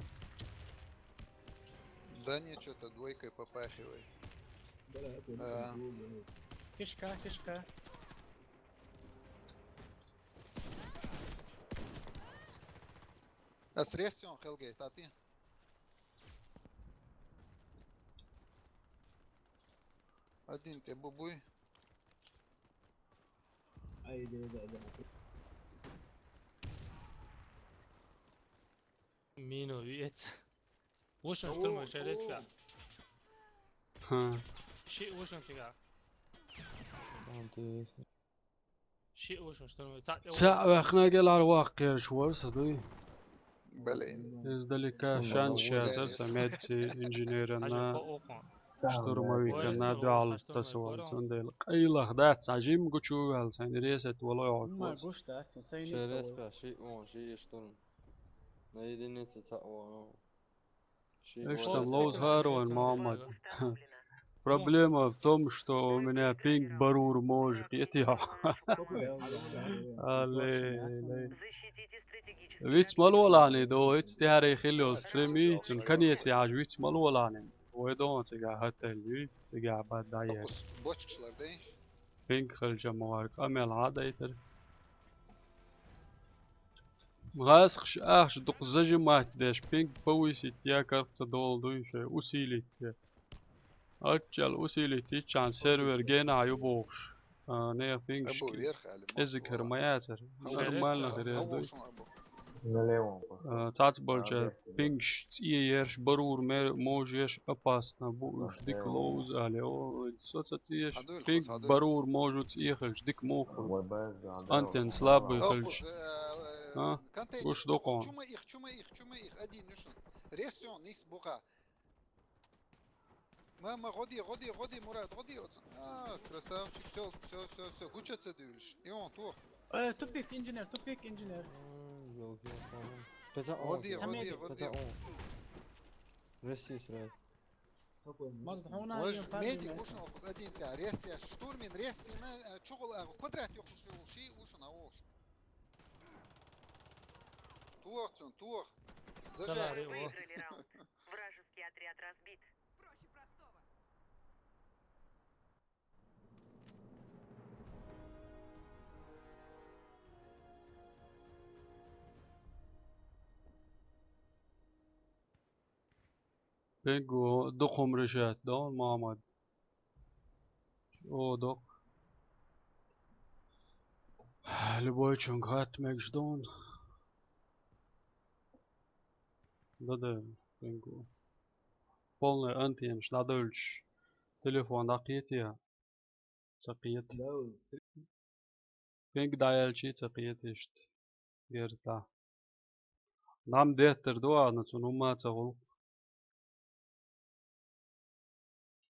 Да не, чё-то двойкой попахивает. А. Кишка, кишка. Ас ресси он хелгей, тати. Один те бубуй. Ай, да, да, да. Мину виец. Вошан штурма шерецла. Ха. Ши вошан тига. Ши вошан штурма. Ца вахна гелар вах керш ворса дуй. Блин. Издалека шан шатар самет инженерна. Штурмовикна дуал тасвал. Цундел. Къайлах дац, ажим гучувал, сайн ресет вало. Ма гуш дац, сайн. Шерецка, ши он, ши штурм. На единице ца о. Эштам лоуз харон, Мамад. Проблема в том, что у меня пинг барур мож, кьетиа. Але, але. Виц малвалани до, виц тяре хилиос стреми, цун конец яж виц малвалани. Ой, дон, цига хатали, цига бадая. Бочкшлар дейш. Пинг хилжа маварк амел адайтер. Гъасхш ахш дукъ зажимать деш, пинг повысить я, карца долдуй ше, усилить я. Аччал усилить иччан сервер гена ю бохш. А, не пинг. Абу шки. Верх али. Эзик хер маяцер. Нормально хер дуй. Налево. А, цац болча пинг ш-, цӀие ерш барур ме-, мож ерш опасно бу, уж дик лоуз али. О, соца тиеш пинг барур мож цӀие хилч дик моху. Антенн слабый хилч. А? Гуш докъон. Чума их, чума их, чума их, один нюшин. Ресён, ис буха. Ма, ма, гъоди, гъоди, гъоди, Мурат, гъоди оцун. А, красавчик, всё, всё, всё, всё, гучаца дюльш. И он тух. Э, тупик, инженер, тупик, инженер. М, ёлки-палки. Петя он, Гъоди, Петя гъоди, он, гъоди. Петя он. Ресси сразу. Мазд хона. Вож, медик, ушин окус, один тя, ресси, штурмин, ресси, на, э, чугул, а, квадрат ёхуш, уши, ушин, а, уш. Тух цун, тух. Зажать. Салари, о. Выиграли раунд. Вражеский отряд разбит. Проще простого. Пинг дукхум решать дон, Мамад. О, док. Любой чунг хат мегш дон. Да-да, пинг. Полный антенн шнадольч. Телефон дакъетия. Ца кхета. Пинг дӀаяьлчи ца кхета иштта. Герз да. Нам деттар ду, а, ну, цун хӀумма ца гӀулакх.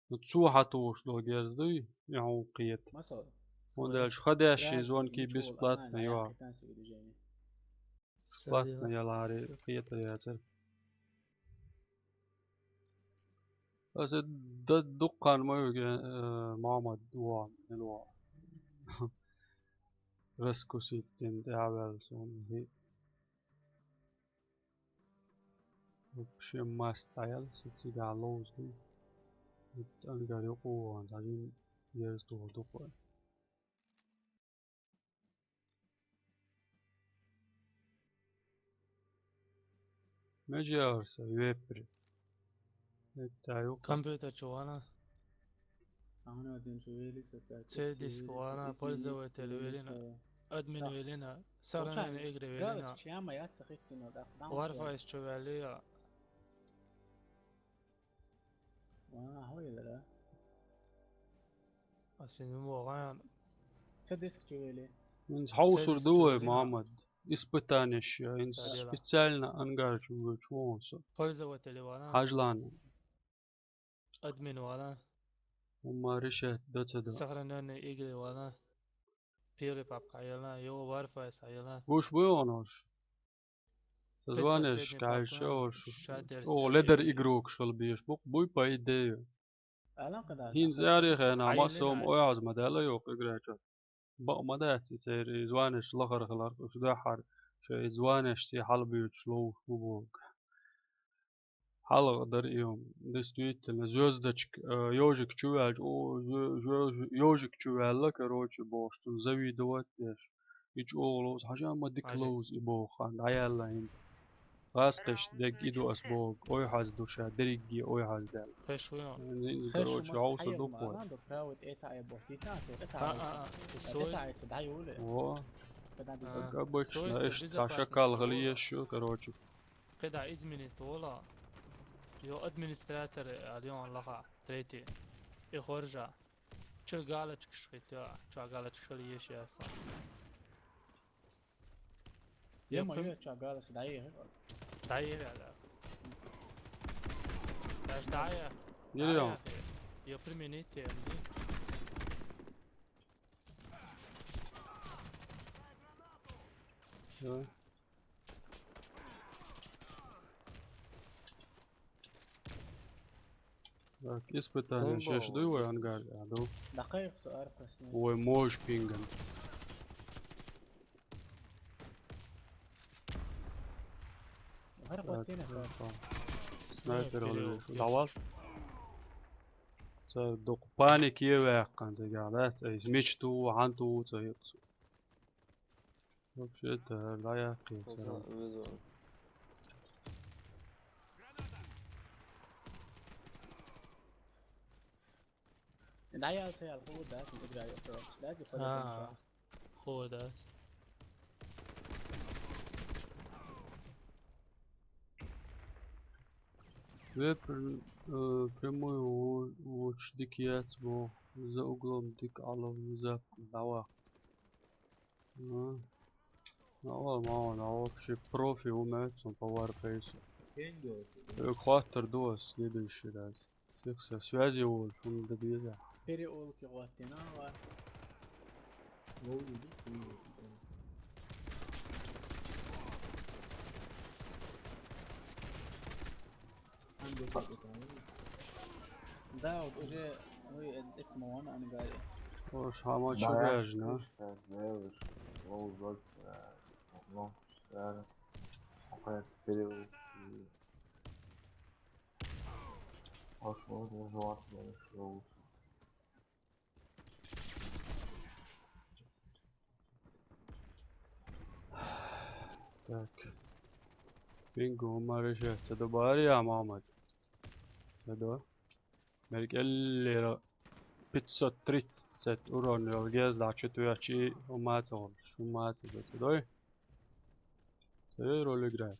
Ну, цо хьатухуш долу герз дуй, и хьун кхета. Масала. ХӀунда аьлча ха деш ши звонки бесплатно ю. Бесплатно ялари кхетар яцара. Аса д-, дуккхан ма виге, э, Мохьмад вон, мила вон. Раскусить дина тӀе а ваьлла суна хи. Вообще маст Ӏаяьлла, со цигахь ловза ду. ТӀангар юкъа вон, цхьа жин ерза туху дукха. Меже арса вепри. Это ю компьютер чу вана. Ана дин чу вели сета. Цердиск вана, пользователь велина. Админ велина. Сарана игры велина. Чама я цахиттина да. Warface чу велия. Вана хойла. Асин воган. Цердиск чу вели. Мин хьовсур ду вай, Мохьмад. Испытанеш, ин специально ангар чу вуьгуч вон со. Пользователь вана. Хьажлан. Админ вана. ХӀумма решать дан ца до. Сохранённые игры вана. Первый папка хьаелна, йо Warface хьаелна. Гуш буй онош? Со звонеш кайша ош. О, ледер игрокаш хила беш бу, буй по идее. ХӀинца аьрру хенахь массо а ой хьаза ма даьлла йоккха играчо. Бакъ ма дац и церан и звонаш лахара хилар, уьш дуьххьара шайн и звонашца хьалабоьдуш ловш бу боху. Хьалха дара и хӀума. Действительно, звёздочка, э, ёжик чу ваьлча, о, жё-, жё-, ёжик чу ваьлла, короче, бохуш, цунна завидовать деш. И чӀогӀа ловза, хьажа ма дика ловза и боху хан, дӀаяьлла хӀинца. Газ кхеш дег идо ас бог, ой хьаз душа, деригги ой хьаз дел. Хеш вуя. Короче, хьауса духва. Правда, это ай бохита, это ай. А, а, а, это ай, это дай уле. Во. Как обычно, эш, та шакал гали ещё, короче. Кхеда изменить вола. Йо администратор, Альон Лаха, третий. И хоржа. Чё галочка шхитя, чё галочка шхитя ещё яса. Ема, ё, чё галочка, да, е. Да, е, да. Даже да, е. Ё, примените, МД. Всё. Так, испытание. Чеш дуй вай ангар, а, ду. Дакайх со аркасна. Ой, можешь пинган. Гар хватина. Снайпер оле. Давал. Ца дук паник е вакан, ца гада. Ца мечту, ханту, ца юксу. Вообще-то, да, я кисера. Да, я стоял, хуй, да, ты играешь, короче, да, типа, а, хуй, да. Ве пр-, э, прямой у-, уч дик яц бо, за углом дик алов, за дава. Ну, мало, мало, на вообще профи умеет, он по Warface. Э, хвастер дуас следующий раз. Всех со связи вот, он добьётся. Переулки вот, и на, ва. Да, вот уже, ну, и это, это мон, они говорят. О, шама чё гажна? Ну, да, ну, да. Окей, переулки. Аж можно желательно ещё лучше. Так. Бинго, умарыше. Ца до бари, а, Мамад? Ца до? Меркеллера пятьсот тридцать урон вел гез, да, четвёртый, умацал, шумацал, ца дой? Ца роль играет.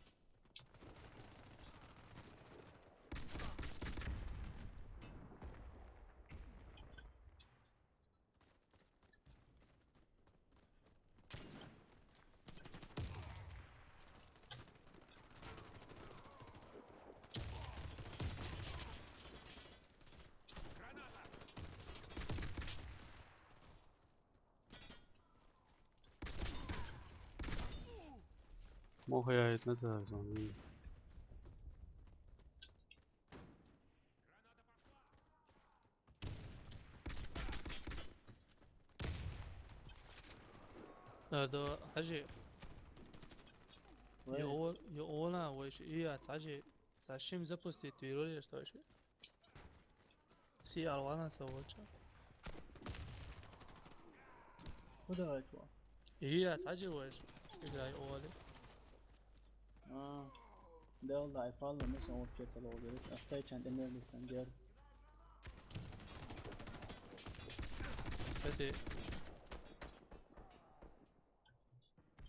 Мог я это на. Э, да, Хажи. Вай. Ё, ё, она, вай, ш-, и я, Хажи. Зачем запустить, ты ролик, что ли? Си алвана са воча. Куда это? И я, Хажи, вай, играй, оли. А, да, да, и палла, мы сон вообще целого говорит. А стай чан, ты мне не станешь. Кстати,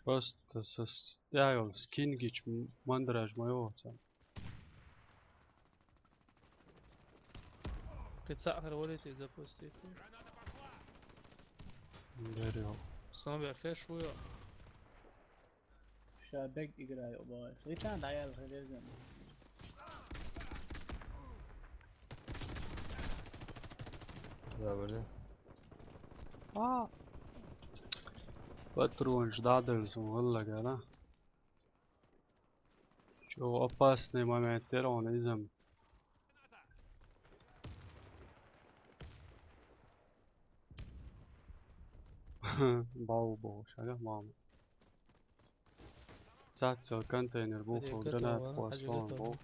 просто со с-, я его скин гич м-, мандраж моего отца. Кыца хар валите запустить. Дарил. Снова я хэш вуя. Ща бег играю, бой. Летан даял хедезем. Да, блин. А. Патрон ждадыр, сон валла гана. Чё, опасный момент, он изем. Бау, бау, шага, мама. Цацо контейнер буху, гранат, патрон буху.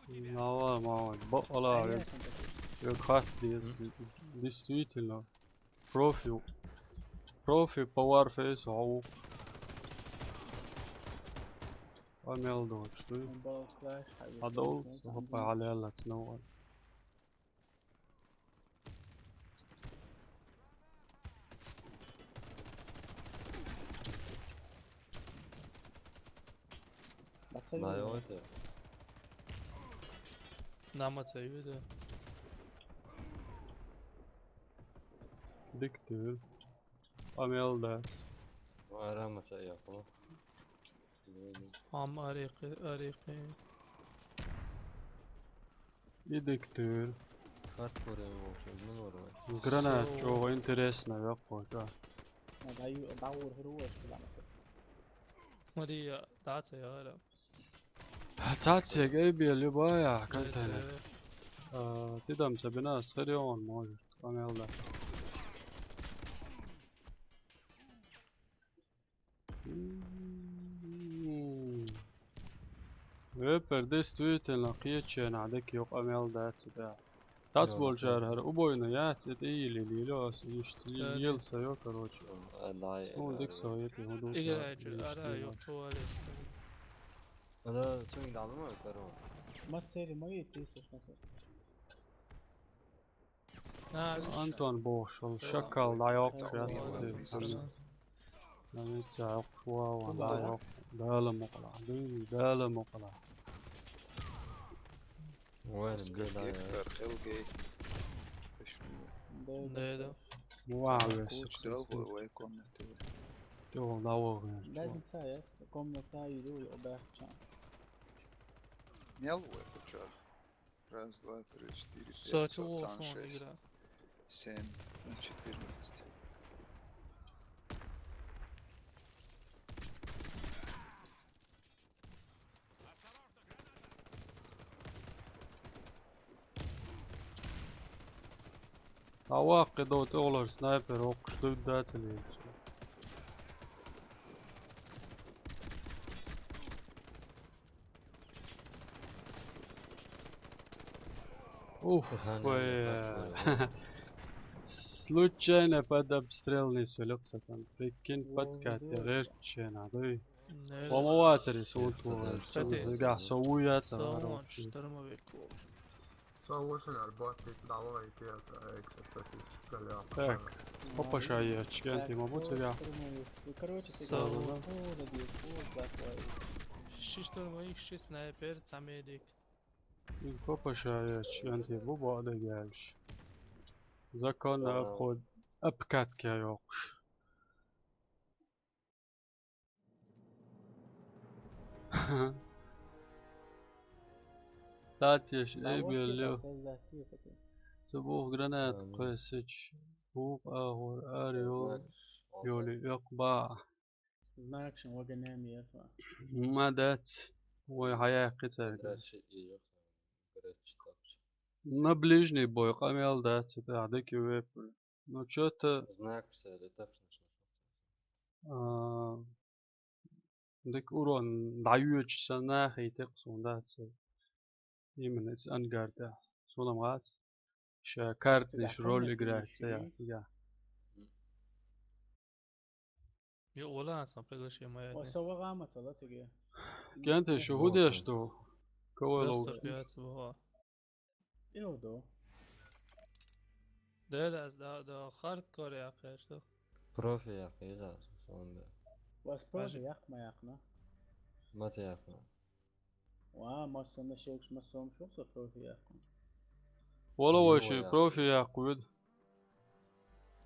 Нава, мама, бо, ала, как хат, действительно. Профи. Профи по Warface, ау. Къамел долчу дуй. Хьадовла, хӀокху хьалаьллац новкъа. Наймаца юьду. Дика туьйра. Къамел дац. Ва арамаца яхо. Хьама арикъи, арикъи. И дика туьйра. Хатта куре вовши, иза ма вара вай. Гранат чӀогӀа интересно йоккхуш, а. Мария, дӀа ца яра. Цацега ай бел ю бая, контейнер. А, тидам ца бина, ас хир йогӀун, может, къамел дац. М. Вепер действительно кхеченахь дика ю, къамел дац и тӀехь. Цац болчара хӀара убойна яц, и тӀе йили лело ас, иштта ела ца йо, короче. Ну, дика со йо, хӀун ду. Играй чу, ара, йо, чу вале. Ана цуьнга дӀа ма каро. Массери ма йит, тисуш массери. Антон бохуш, шакал дӀайоккхуш яц. Ца йоккхуш, вау, дӀайоккхуш. Дала мукъалахь, дуй, Дала мукъалахь. Вай, Оскар Гектор, Хелгей. Да, да. Вау, вес. Кучу дал вай, вай комнату. Тёл дал вай. Даже ца, я комната иду, я обяхча. Мел вай, кучу. Раз, два, три, четыре, пять, пацан, шесть, семь, на четырнадцать. Хьан ваккхи до тӀе олар снайпер, воккхуш дуй дацале. Ух, ой. Случайно под обстрел не свалился там. Прикинь, подкат, я речена, да и. Помоватори султу. Кстати, да, со уя, со штурмовик. Со вушин арбат, давай, я за экстрасенс. Так, попаша я, чеканти, мабуть, я. Короче, ты. Ши штурмовик, ши снайпер, цхьа медик. Ил копашаяч, янте бу баъда гелш. Законно обход, обкатка йоккхуш. Татеш, эйбеллю. Цу бух гранат кхойсич. Бух агъор, ар йо. Йоли, йокъ ба. Знакшин ваганем езва. Ма дац. Вай хьаяьккхи цаьрга. Грачи и йо, грачи тапчи. На ближний бой къамел дац, цу тӀехь дика вепар. Ну, чё-то знак все, это тапчи. А, дика урон дӀайоьчу сан нахе текх суна дац. Именно эцу ангар тӀехь. Суна ма вац. Ша картнаш роль играть ца яц, я. Юкъа вала сан приглашение ма яьдна. Ва со вагӀа ма ца ла циге. Кенте, шу хӀун деш ду? Кавай ловш? Просто пять вагӀа. Ил ду. Да, да, да, да, хардкор яккхеш ду. Профи яккха иза, сон да. Вас профи яккха ма яккхна. Ма ца яккхна. Ва, массо а шегаш, массо а шух со профи яккху. Вала вай ши профи яккху вид.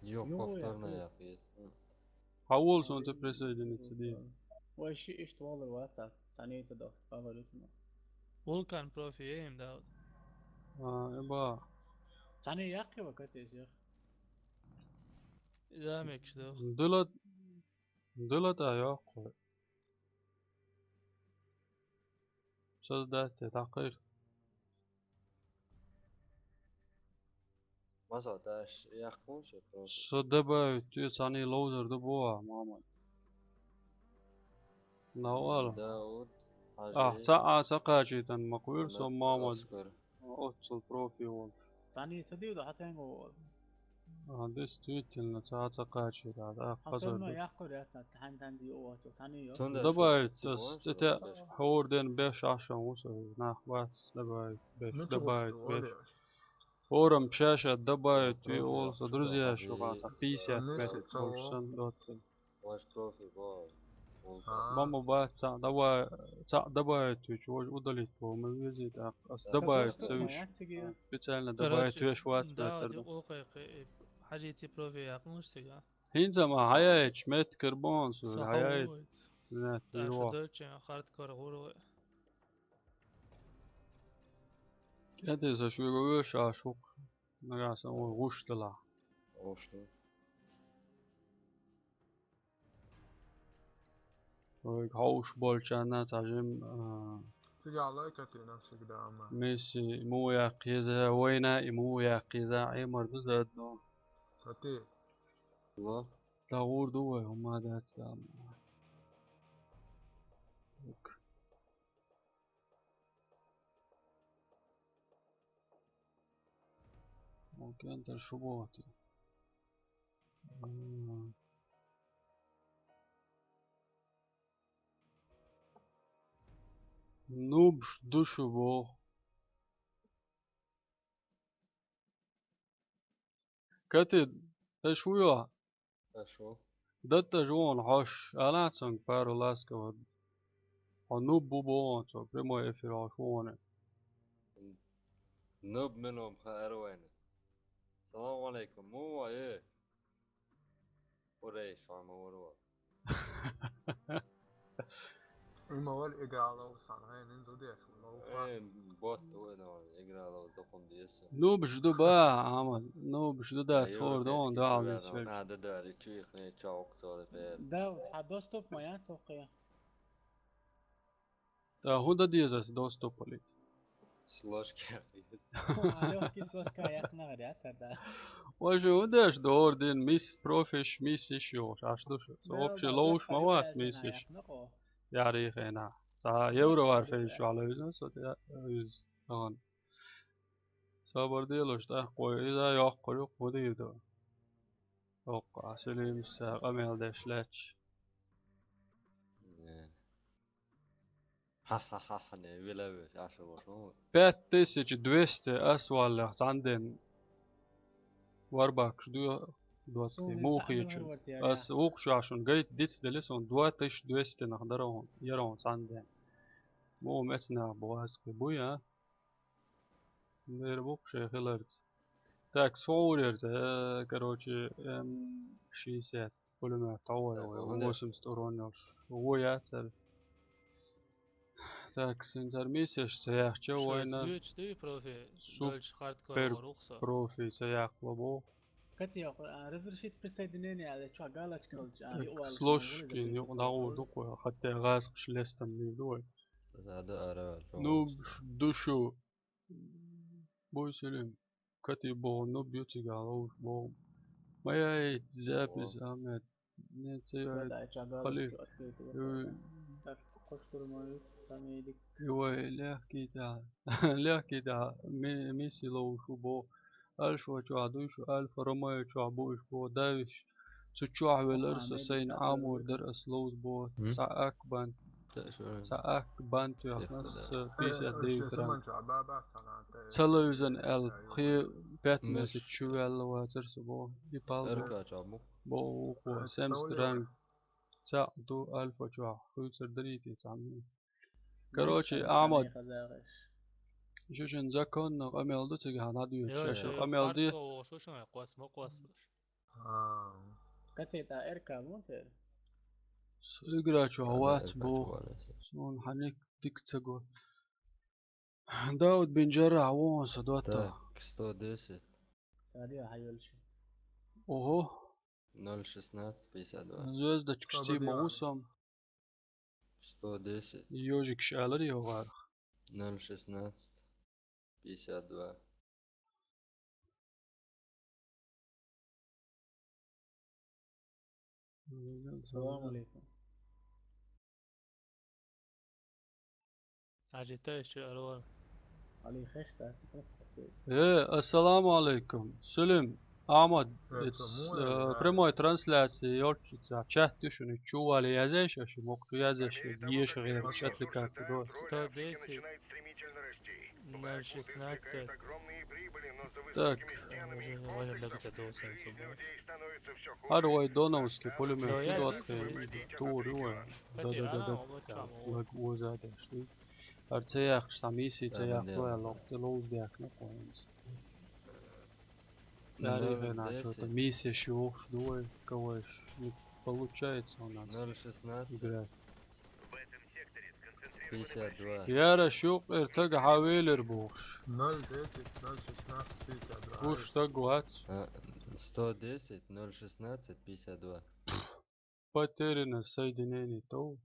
Йо, повторно яккху. Хьан волу сон тӀе присоединиться ди? Вай ши иштта валар вац, цхьаьна ца доху, хабар ю цунах. Вулкан профи е им, Дауд? А, эба. Цхьаьна яккхи ва катеш, я? Да, мекаш ду. Дила, дила тӀа йоккху. Создать де, дӀакхайра. Маса даш яккхун ше просто. Со добавить, цхьаьна ловзар ду боху, Мамад. Навал. Да, вот. А, ца, а, ца кхачийтан ма кхуьйра со, Мамад. Оскар. Оццул профи волуш. Цхьаьна ца дийр ду, хьан тенга волу? А, А, действительно, цхьа а ца кхачийра, а, хьан хазар сорма ду. Яккхур яц, хьан тан ди оцу, тан ю. Цунда добавить, ас, тетя, хор ден беш ашан усу, нах вац, добавить, беш, ну, добавить, беш. Форум шаша добавить, ви олса, друзья, шу хата, пятьдесят пять, ну, больше сан, двадцать. Ваш профи, бо. А. Мама, ба, ца, давай, ца, добавить, вич, вож удалить, бо, мы везде, так, ас, добавить, ца, вич. Специально добавить, веш, вац, да, метр, да. Хьажити профи, я, кнуштига. ХӀинца ма хьаяйч, мет карбон, су, хьаяйч. Нет, так, его. Дальше дальше, хардкор, гуру. КӀентӀе са шуьга вуьйш а шух, нагахь сан вуй гӀуш дала. Ошлу. Вайга хьовш болчарна цхьа жим, а, цигахь лайкатина всегда ма. Месси, мух яккхийза, вайна и мух яккхийза, Ӏемар ду задно. Кати. Ло. ДагӀур ду вай, хӀума дац, да. Ок. Окей, дальше вот. М. Нуб ш-, ду шу бо. Кати, таш вуй? Таш ву. Датташ вон хьош, алац цунга пару ласка вад. Хьо нуб бу бо вон цо, прямой эфир хьош вон. Нуб мином ха арвайна. Салам алейкум, му ва, э? Урей, шама урва. Има вал игра лов сан, хай нин зудеш, лов ха. Э, бот, уй, но, игра лов, дохум диеса. Нуб жду ба, ама, нуб жду да, а, цор дон, да, алис век. Надо да, речи их не чаук цор пер. Да, а доступ моя цохе. Да, худа диезас доступ полит. С ложки. А, лёгкий с ложка, я на вариация, да. Ой, же удеш дор дин, мисс профиш, миссиш ёш, аш душ. Да, вообще да, лоуш да, мават, да, миссиш. Да, да. Яри хена. Та евро вар фейш вала юзна, со я, юз, таган. Сабар делош, та, кой, иза ёх, кой, кой, дирдо. Окка, Селим, са, къамел деш лач. Не. Ха-ха-ха-ха, не, вилавеш, аша вошо. Пять тысяч двести ас валлах цанден. Варбакш ду, двадцать, мухичу. Ас укшашун гайт диц деле сон, два тысяч двести нах дарон, ярон цанден. Мо мецна буаски буя. Дер букше хиларц. Так, сорерц, э, короче, М шестьдесят. Пулемёт, а, ой, ой, восемьдесят урон ёлш. Ой, я цар. Так, син цар миссеш, цар яхча, война. Супер профи, цар яхла бо. Кати, а, разрешить присоединение, але чё, галочка, а, так, и у вас с ложки, не, нагу дуква, хотя газ шлестом не дует. Да, да, ара, ну, душу. Бой Селим. Кати бо, ну, бьютига, лоуш бо. Моя запись, Амед. Не, це я. Хали. Так, кошкурмаю, самедик. Ой, легкий, да. Легкий, да. Ми-, миси лоуш бо. Альфа чуа дуйш, Альфа Ромео чуа буйш бо. Давиш. Цу чуа велер, са сайн амур дер ас лоуш бо. Са акбан. Са ак бан тюхнас, пятьдесят девять ранг. Салавизан эл, хи пятнадцать чувелла вацар субо. И пал бо. Бо ухо, семьдесят ранг. Ца ду альфа чуа, хуйцар дарите цамни. Короче, Амад. Шушен законно къамел ду цига хана ду. Шушен къамел ди. Катета РК мутер. С играчу ават бу. Сон ханек дик цего. Дауд бин Джаррах вон са дота. Так, сто десять. Сади хайолши. Ого. Ноль шестнадцать пятьдесят два. Звездочка Стима усам. Сто десять. Ёжик шалар ёгар. Ноль шестнадцать пятьдесят два. Салам алейкум. Ажита ещё арвар. Али хешта. Э, ассаламу алейкум. Сулим. Ахьмад, э, прямой трансляция йолчча чат ю шуна, чу вале язъеш аша, мокх чу язъеш, еша гӀерачу аппликаци до. Сто десять, ноль шестнадцать. Так. Уже не важно, как это было, сенсу было. Ар вай доновский пулемёт, тур ю вай. Да, да, да, да. Лаг оза дашли. Ар ца яхаш, са миссия ца яхаш, вай лохте лоуз дяхна, поинс. Яри хена, что-то миссия шух дуй, кого ж не получается у нас. Ноль шестнадцать. Играть. Пятьдесят два. Яра шух, эр тага хавелер бух. Ноль десять, ноль шестнадцать, пятьдесят два. Уж так гуац. А, сто десять, ноль шестнадцать, пятьдесят два. Потеряно соединение то.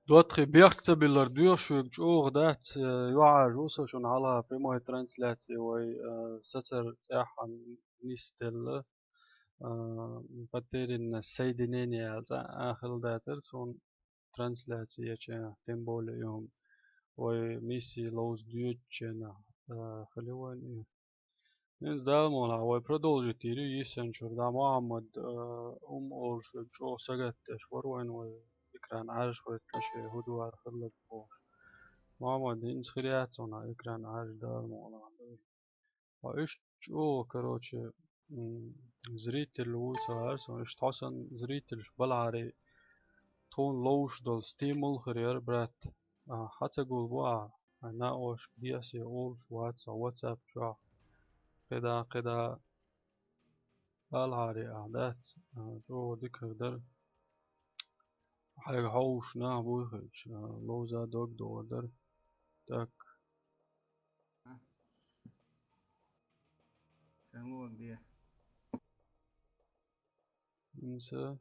ДоттагӀий, бехк ца биллар доьху шуьга, чӀогӀа дац, э, юьхьӀаьржа ву со шуна хьалха прямой трансляци вай, э, сацар цӀеххьана нисделла, э, потеряно соединение аьлла цӀа а хила дацара суна трансляци еча, тем более юхам вай миссия ловза доьдучу хенахь, э, хили вайн и. ХӀинца Дала мукъалахь вай продолжить йийр ю йиссанчуьра. Дала Мухьаммад, э, ум олуш верг чӀогӀа сагатдеш вара вайн вай экран Ӏаьржа хӀоьттина шен хӀудвар хилларг бохуш. Мухьаммад, хӀинца хир яц хьуна экран Ӏаьржа Дала мукъалахь. Ва иштта чӀогӀа, короче, м, зритель ву ца гӀар сон, иштта хьо санна зрительш балахьаре тхуна ловш долу стимул хир яра, брат. А, хьан ца гулбу ахьа? Хьайн накъошка дехьа олуш вац хьо WhatsApp чохь. КхидӀа, кхидӀа алахьаре ахьа дац, а, чӀогӀа дика хир дара. Хьайга хьовсуш нах буй хилча, а, ловза дог догӀур дара. Так. Сан лугӀа де. ХӀинца,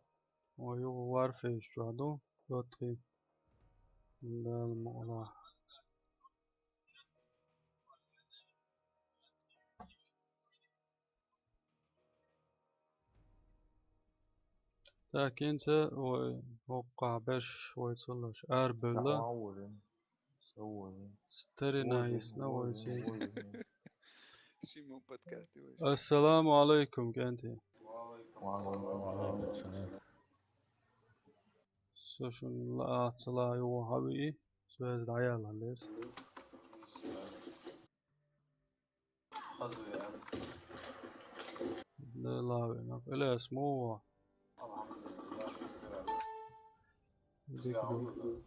ой, юха Warface чохь ду, доттагӀий. Дала мукъалахь. Так, хӀинца вай хӀокхахь берш вай ца луш арабевлла. Старина йисна вай цига. Ассаламу алайкум, кӀентий. Со шуна лаа ца лаа юха хьавии, связь дӀаяьлла лес. Дела вина. Илес, муха ван? Дика ду.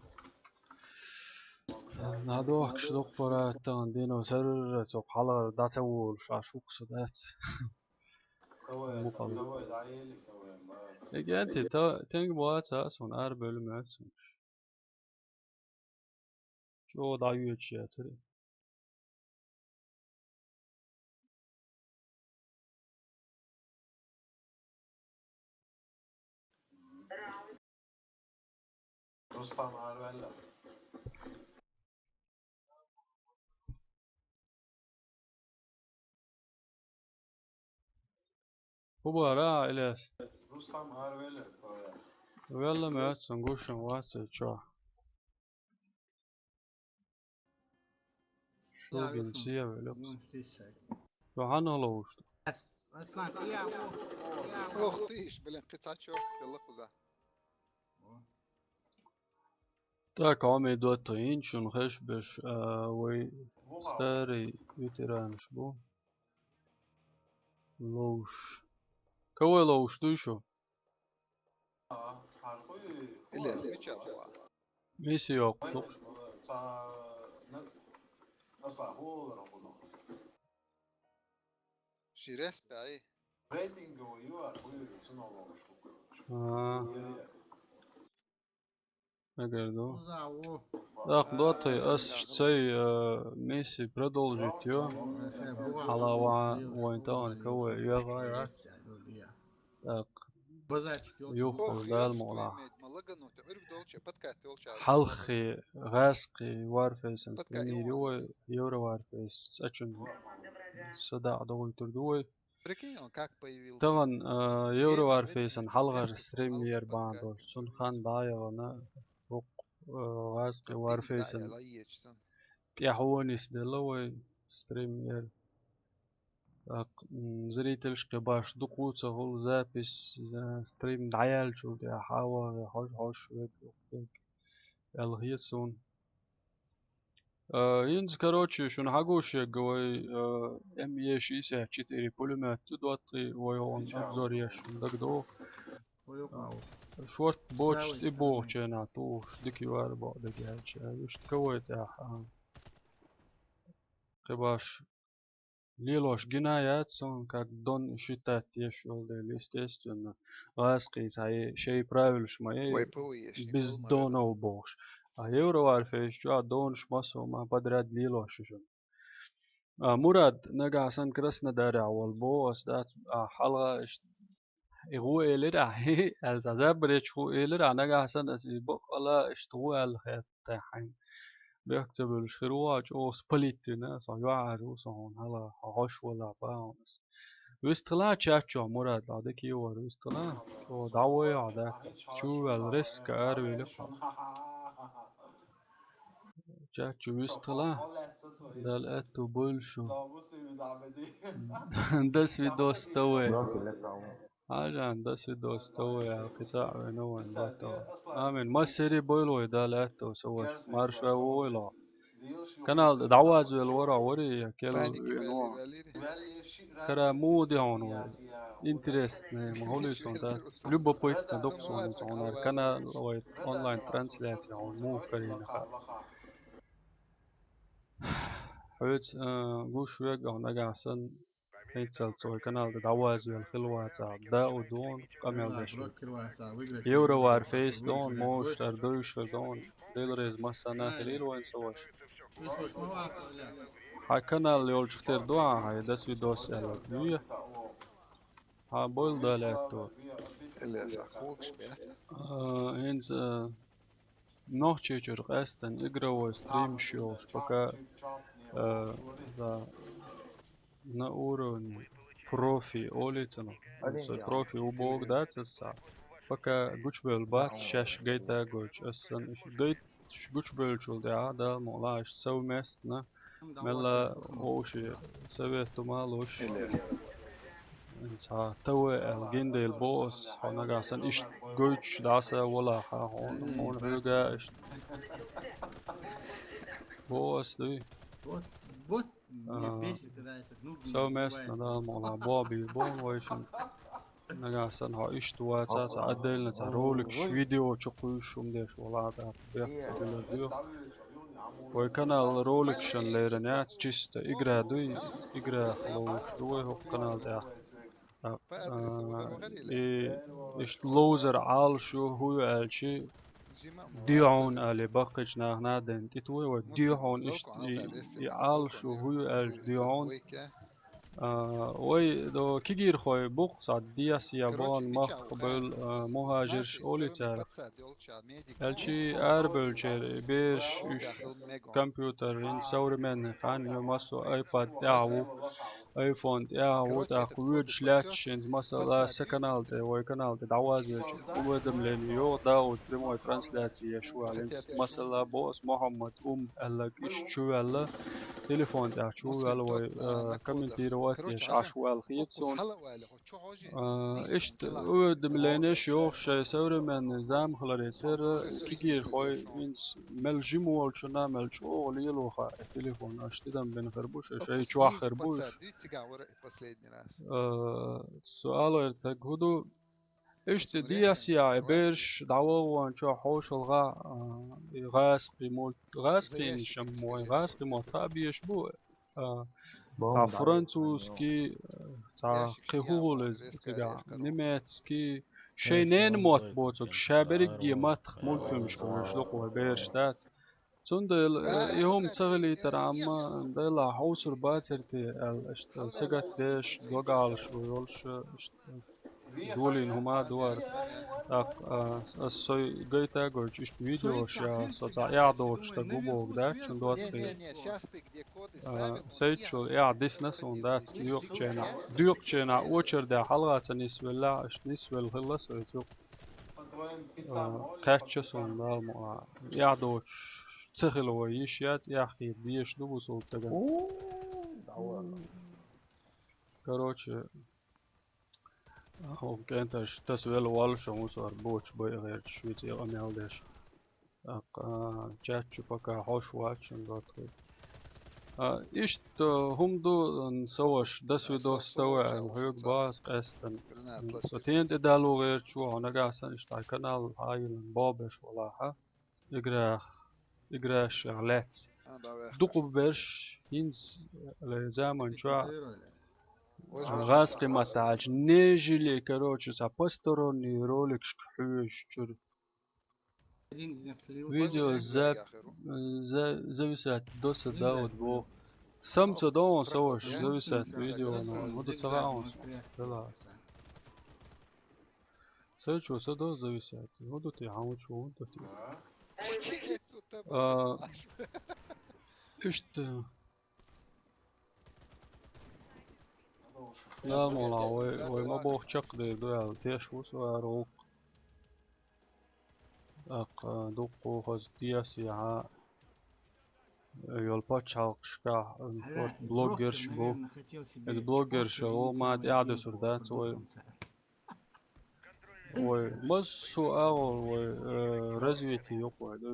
НадохкӀаш дуккха пара тахана дийно сарра цо хьалхара дӀа ца волуш, аш хӀукху со дац. Мукъал. Эгенти, та, тенга бац ас, ван ара бевлла моьтту суна. ЧӀогӀа дӀайоьдуш яцара. Рустам арваьлла. ХӀун бара, Ильяс? Рустам арвеллер, Коля. Велла моьтту сан, гуш сан вац и чохь. Шугин севелла. Ду хьанна ловуш ду? Ох, тийш, блин, кхин цхьа чохь хилла кхуза. Так, хьо ме доттагӀий, шуна хезаш берш, а, вай старый ветеранаш бу. Ловш. Кого ловш дуй шу? Ильяс, мича вала? Миссия йоккху. Ши рес баьи. Рейтинговый ю, а хуй цунал ловш. А. Агар ду. ТӀаккха доттагӀий, ас цай, э, миссия продолжить йо. Хьала ван вайн тахана кого йоьгӀа яц. ТӀаккха юххур Дала мукъалахь. Хьалххе гӀаьрскхи Warface-ан стример ю вай, Евро Warface цӀа чун садаӀа догӀуьйтур ду вай. Прикинь, он как появился. Тахана, а, Евро Warface-ан хьалхара стрим яр бахьан долуш. Цунна хан дӀаяхана, хӀокху, а, гӀазкхи Warface-ан тӀаьхьо нисделла вай стрим яр. ТӀаккха, м, зрительш кхин баш дукха ца хуьлу, запись, а, стрим дӀаяьллачул тӀаьхьа хьан вахе хьожа-хьожуш верг, верг аьлла хета суна. А, хӀинца, короче, шуна хьагуш ерг вай, а, М Е шестьдесят четыре пулемёт ду доттагӀий, вай хьуна обзор еш шуна дагадогӀу. А, шорта боцуш тӀебогӀучу хенахь тухуш дика ю ара бакъдерг аьлча, а, иштта ка вай тӀехь, а, кхин баш лелош гина яц суна, как дон считать еш йолу дела, естественно, гӀазкхийца хьайн шайн правилаш ма яй, без донов бохуш. А Евро Warface чохь донаш массо а ма подряд лелош ю шуна. А, Мурад, нагахь санна Краснодарехь волу боху ас дац, а, хьалха иштта и гӀо элира ахь, аьлла, забаречу гӀо элира ахь, нагахь санна ас и бакъала иштта гӀо аьлла хетта хьайна. Бехк ца буьллуш хир ву ахь, чӀогӀа спалить вина, со юьхьӀаьржа ву со хьуна хьала, хьо хьош валахь бан хьуна ас. Вистхила чат чохь, Мурад, ахь дика йогӀур вистхила, чӀогӀа дӀавой ахь дац, чу ваьлла, резко аравелира хьо. Чат чу вистхила, Дала аьтту бойла шу. До свидос, тове. Хьажан, до свидос, тове, аьлла, кхин цхьаъ вина вайн батто. Амин. Массери бойла вай, Дала аьтту, со вай. Марша вогӀийла. Канал дӀавазвелла вара, вари, я кел вина вара. Кара муха ди хьуна вай? Интересно, ма хӀули суна дац. Любопытно дукха суна хьуна хӀара канал вай онлайн трансляция хьуна муха карийна хаьа. Хьоьца, а, гуш верг ахь нагахь санна, хӀинццалц вай канал тӀе дӀавазвелла хила вацахь, Дауд ву хьуна къамел деш верг. Евро Warface ду хьуна, мостагӀа дуьйцуш верг ду хьуна, Дела реза массарна а хилийла вайн, сан ваша. Хьан канал йолчух тера ду хьан, хьан до свидос аьлла. Юй? Хьан бойла Дала аьтто. А, хӀинца, а, Нохчийчуьра къаьстина игровой стримаш йолуш, пока, а, за, на уровне профи олий цунах. Со профи ву бохург дац аса. Пока гучубевлла бац, шаьш гайта а гойтуш. Аса санна, уьш гайта гучубевллачул тӀаьхьа, Дала мукъ лахь, совместно, мелла вовшийн совет хӀума а луш. Цхьа ТВ аьлла гиндайла боху аса, хьо нагахь санна иштта гойтуш дӀаса валахь, хьуна, хьуна хьоьга а иштта. Боху аса, дуй? А, совместно, Дала мукъ лахь, боху бийр боху вайшинна. Нагахь санна хьо иштта вацахь, цхьа отдельно цхьа роликаш, видео чу кхуьйсуш хӀума деш валахь, тӀаккха бехк ца билар доьху. Вай канал роликашна лерина яц, чисто игра дуй, игра ловзуш ду вай хӀокху канал тӀехь. А, а, и иштта ловзар Ӏалаш ю, хӀун ю аьлчи, дуй хьуна аьлла, баккхийчу нахана а ден тӀе ту вай, дуй хьуна иштта и, и Ӏалаш ю, хӀун ю аьлча, дуй хьуна. А, вай, до, кегийрхой бу-кх, цхьа десятый бахана мах бевлла, а, мухӀажирш олий царах. Аьлчи арабевллачеран и бераш, уьш компьютерийн современный хан ю, массо а iPad тӀехь ву, iPhone тӀехь ву, тӀаккха воьдуш лаьтташ хӀинца, масала, сан канал тӀе, вай канал тӀе дӀавазвелча, уведомление йогӀу, Дауд прямой трансляция еш ву аьлла. ХӀинца, масала, боху аса, Мухьаммад Ум аьлларг иштта чу ваьлла, телефон тӀехь чу ваьлла вай, а, комментировать еш Ӏаш ваьлла хета суна. А, иштта уведомленеш йоху шайн современный зама хиларе терра, кегийрхой хӀинца мел жима волчунна, мел чӀогӀа лело хаьа и телефон, аша тидам бина хир бу, шайн, шайн чохь хир бу уьш. А, со ала гӀертарг хӀун ду? Иштта десятый бераш дӀавахана чохь хьошалгӀа, а, и гӀазкхий мульт-, гӀазкхийнаш ам вайн гӀазкхий мотт а безаш бу, а, цхьа французский, цхьа кхин хӀун хуьлу иза цигахь, немецкий, шайн ненан мотт боцург, ша берриге маттах мультфильмаш хуьлуш ду-кх вай бераш дац. Цундела, э, и хӀума ца хилийтархьама, Дала хьовсур бацара те аьлла, иштта сагатдеш, дог Ӏалаш ву йолуш, иштта долийна хӀума а ду хӀара. ТӀаккха, а, аса сой гайта а гойтуш, иштта видеош я, со цхьа эхь доцуш стаг ву бохург дац, шуна доций? А, Сайчул, я, дисна суна дац, дуькъчена, дуькъчена очередь хьалгӀа ца нисвелла, аш нисвелла хилла со изу. А, кхаьчча суна, Дала мукъ лахь. Я доцуш, ца хила вай йиш яц, я хир дезаш ду бусулба стагана. Короче, хӀокху кӀенташа таса велла воллуш, мусор бочу байа гӀерташ, вицӀе къамел деш. ТӀаккха, а, чат чу пока хьош вац шуна дот хир. А, иштта хӀума ду, м, со ваша, до свидос, со ваьлла, хьоьга бахьа аса къаьстина. Со тен тӀе далу гӀерташ ву, хьо нагахь санна иштта хьайн канал хьайиллина бобеш валахьа. Играх, играшах лаьцна. Дукха берш хӀинца, э, заман чохь гӀазкхи маттахь аьлча, нежели, короче, цхьа посторонний роликашка хьоьжуш чуьра. Видео за-, за-, зависать до сада вот бо. Самца до он со ваша зависать видео, но вот ца хаун. Дела. Сайчул, со до зависать. Вот тут я хьан чу, вот тут я. А, иштта. Нормально, вай, вай ма боху чекхдер ду аьлла, теш ву со ара вукху. ТӀаккха дуккха хаза тесехьа, йолу пачхьалкхашкахь, м, блогерш бу. Иза блогерша гӀо ма тӀаьхьадусур дац вай. Вай массо а агӀор вай, э, развитие юкъа вай, да,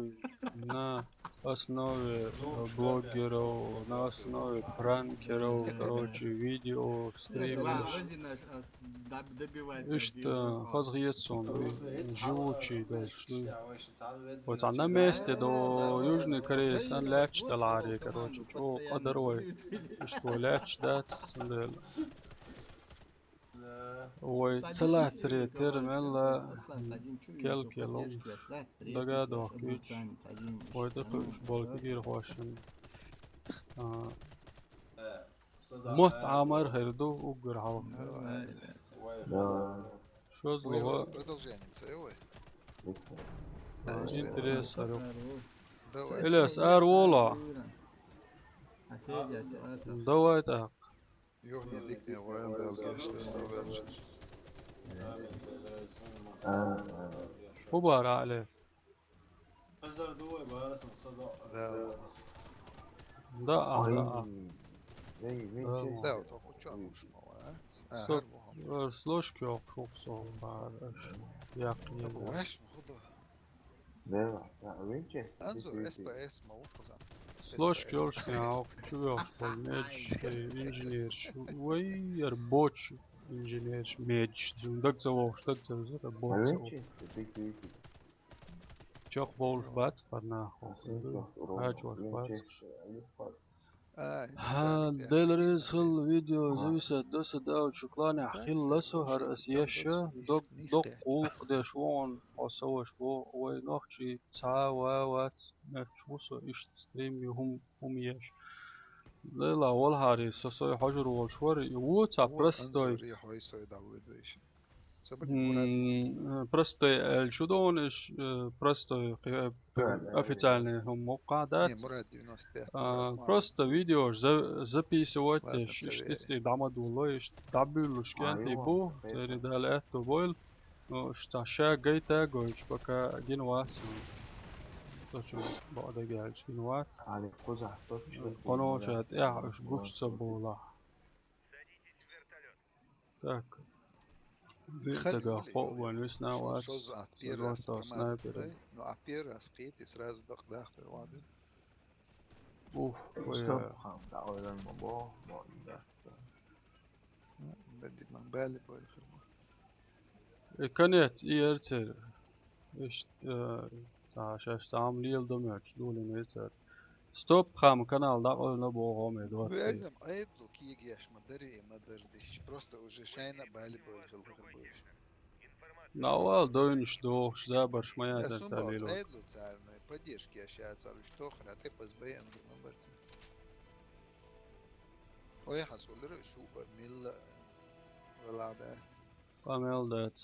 на основе, э, блогеров, на основе пранкеров, короче, видео, стримерш. Иштта хаза хета суна, живучий долуш. Вай цхьана месте до Южной Кореи санна лаьтташ даларе, короче, чӀогӀа къа дара вай. Иштта вай лаьтташ дац, цундела. Вай ца латтаре тера мелла кел-кел дага дохкуьйтуш. Вай тӀе кхуьуш болу кегийрхошна. А, мотт Ӏамар хир ду уггар хьалха. Да. ШозлагӀа. Продолжение ца ю вай? А, интерес хир ю. Давай. Ильяс, ара воло. Давай так. Юхне дикне вайн дал гешт, что верже. ХӀун бара, Али? Да. Да, а, да, а. Да, вот он куча муш мала, а? А, стоп, хар бухам. Э, сложки охуш вукху со бара, э, яккхий. Да, бу веш, худа. Бела, да, винчи? Анзор, С П С ма ву кхуза. Сложки йолуш кхин а чу йохуш болу медж, э, инженерш. Вай, яра боч инженерш, медж. Даг ца вохуш, даг ца веза, даг боч ца вохуш. Чекх бовлуш бац, парнахо. Хачош бац. Ай, ХӀа, сакъе. Дела реза хила, видео зависать до сада, чу кланехь хилла со, хӀара ас еша, дог, доккха гӀуллакх деш ву хьуна, хьо со ваша боху, вай нохчий цхьа а ва вац, мехча ву со, иштта стрим ю хӀума, хӀума еш. Дела, валхьари, со сой хьожур волуш вара, и ву цхьа простой. М, э, простой аьлла шу ду хьуна, иш, э, простой, э, официальный хӀума мукъа дац. А, просто видеош за-, записывать деш, иштта цӀе дӀа ма дулло, иштта дӀабуьйлуш кӀентий бу, церан Дала аьтто бойла. Ну, ша гайта а гойтуш, пока гина вац. Со чу бакъдерг аьлча, гина вац. Кхуьнан ша тӀехь уьш гуш ца болахь. Так. Виъ стага кхоъ вайн висна а вац. Шозза а первый раз снайпер. Ну, а первый раз кхетий, сразу дакъа дахтар ван. Ух, ой. Стоп, хан, да, ойран ма бо, бо, да. Да, диман, бали бой, хирма. Э, конец, и эрцер. Иштта, э, цхьа шаьш цхьа хӀума леладо моьттуш, дулийна вецара. Стоп, хама канал дӀакъевлина боху хӀума, э, двадцать. Везам, Ӏедалу кегеш ма дарий, ма дара диш. Просто уже шайна а бали бойла хилла хир бу уьш. Навал дойнаш дохуш, забарш ма язар ца лело. Ӏедалу царна поддержка еш яцара уьш тохара, тӀе паз бай ангур ма барца. Ой, хьан сулира уьш ву а милла вала бе. Къамел дац.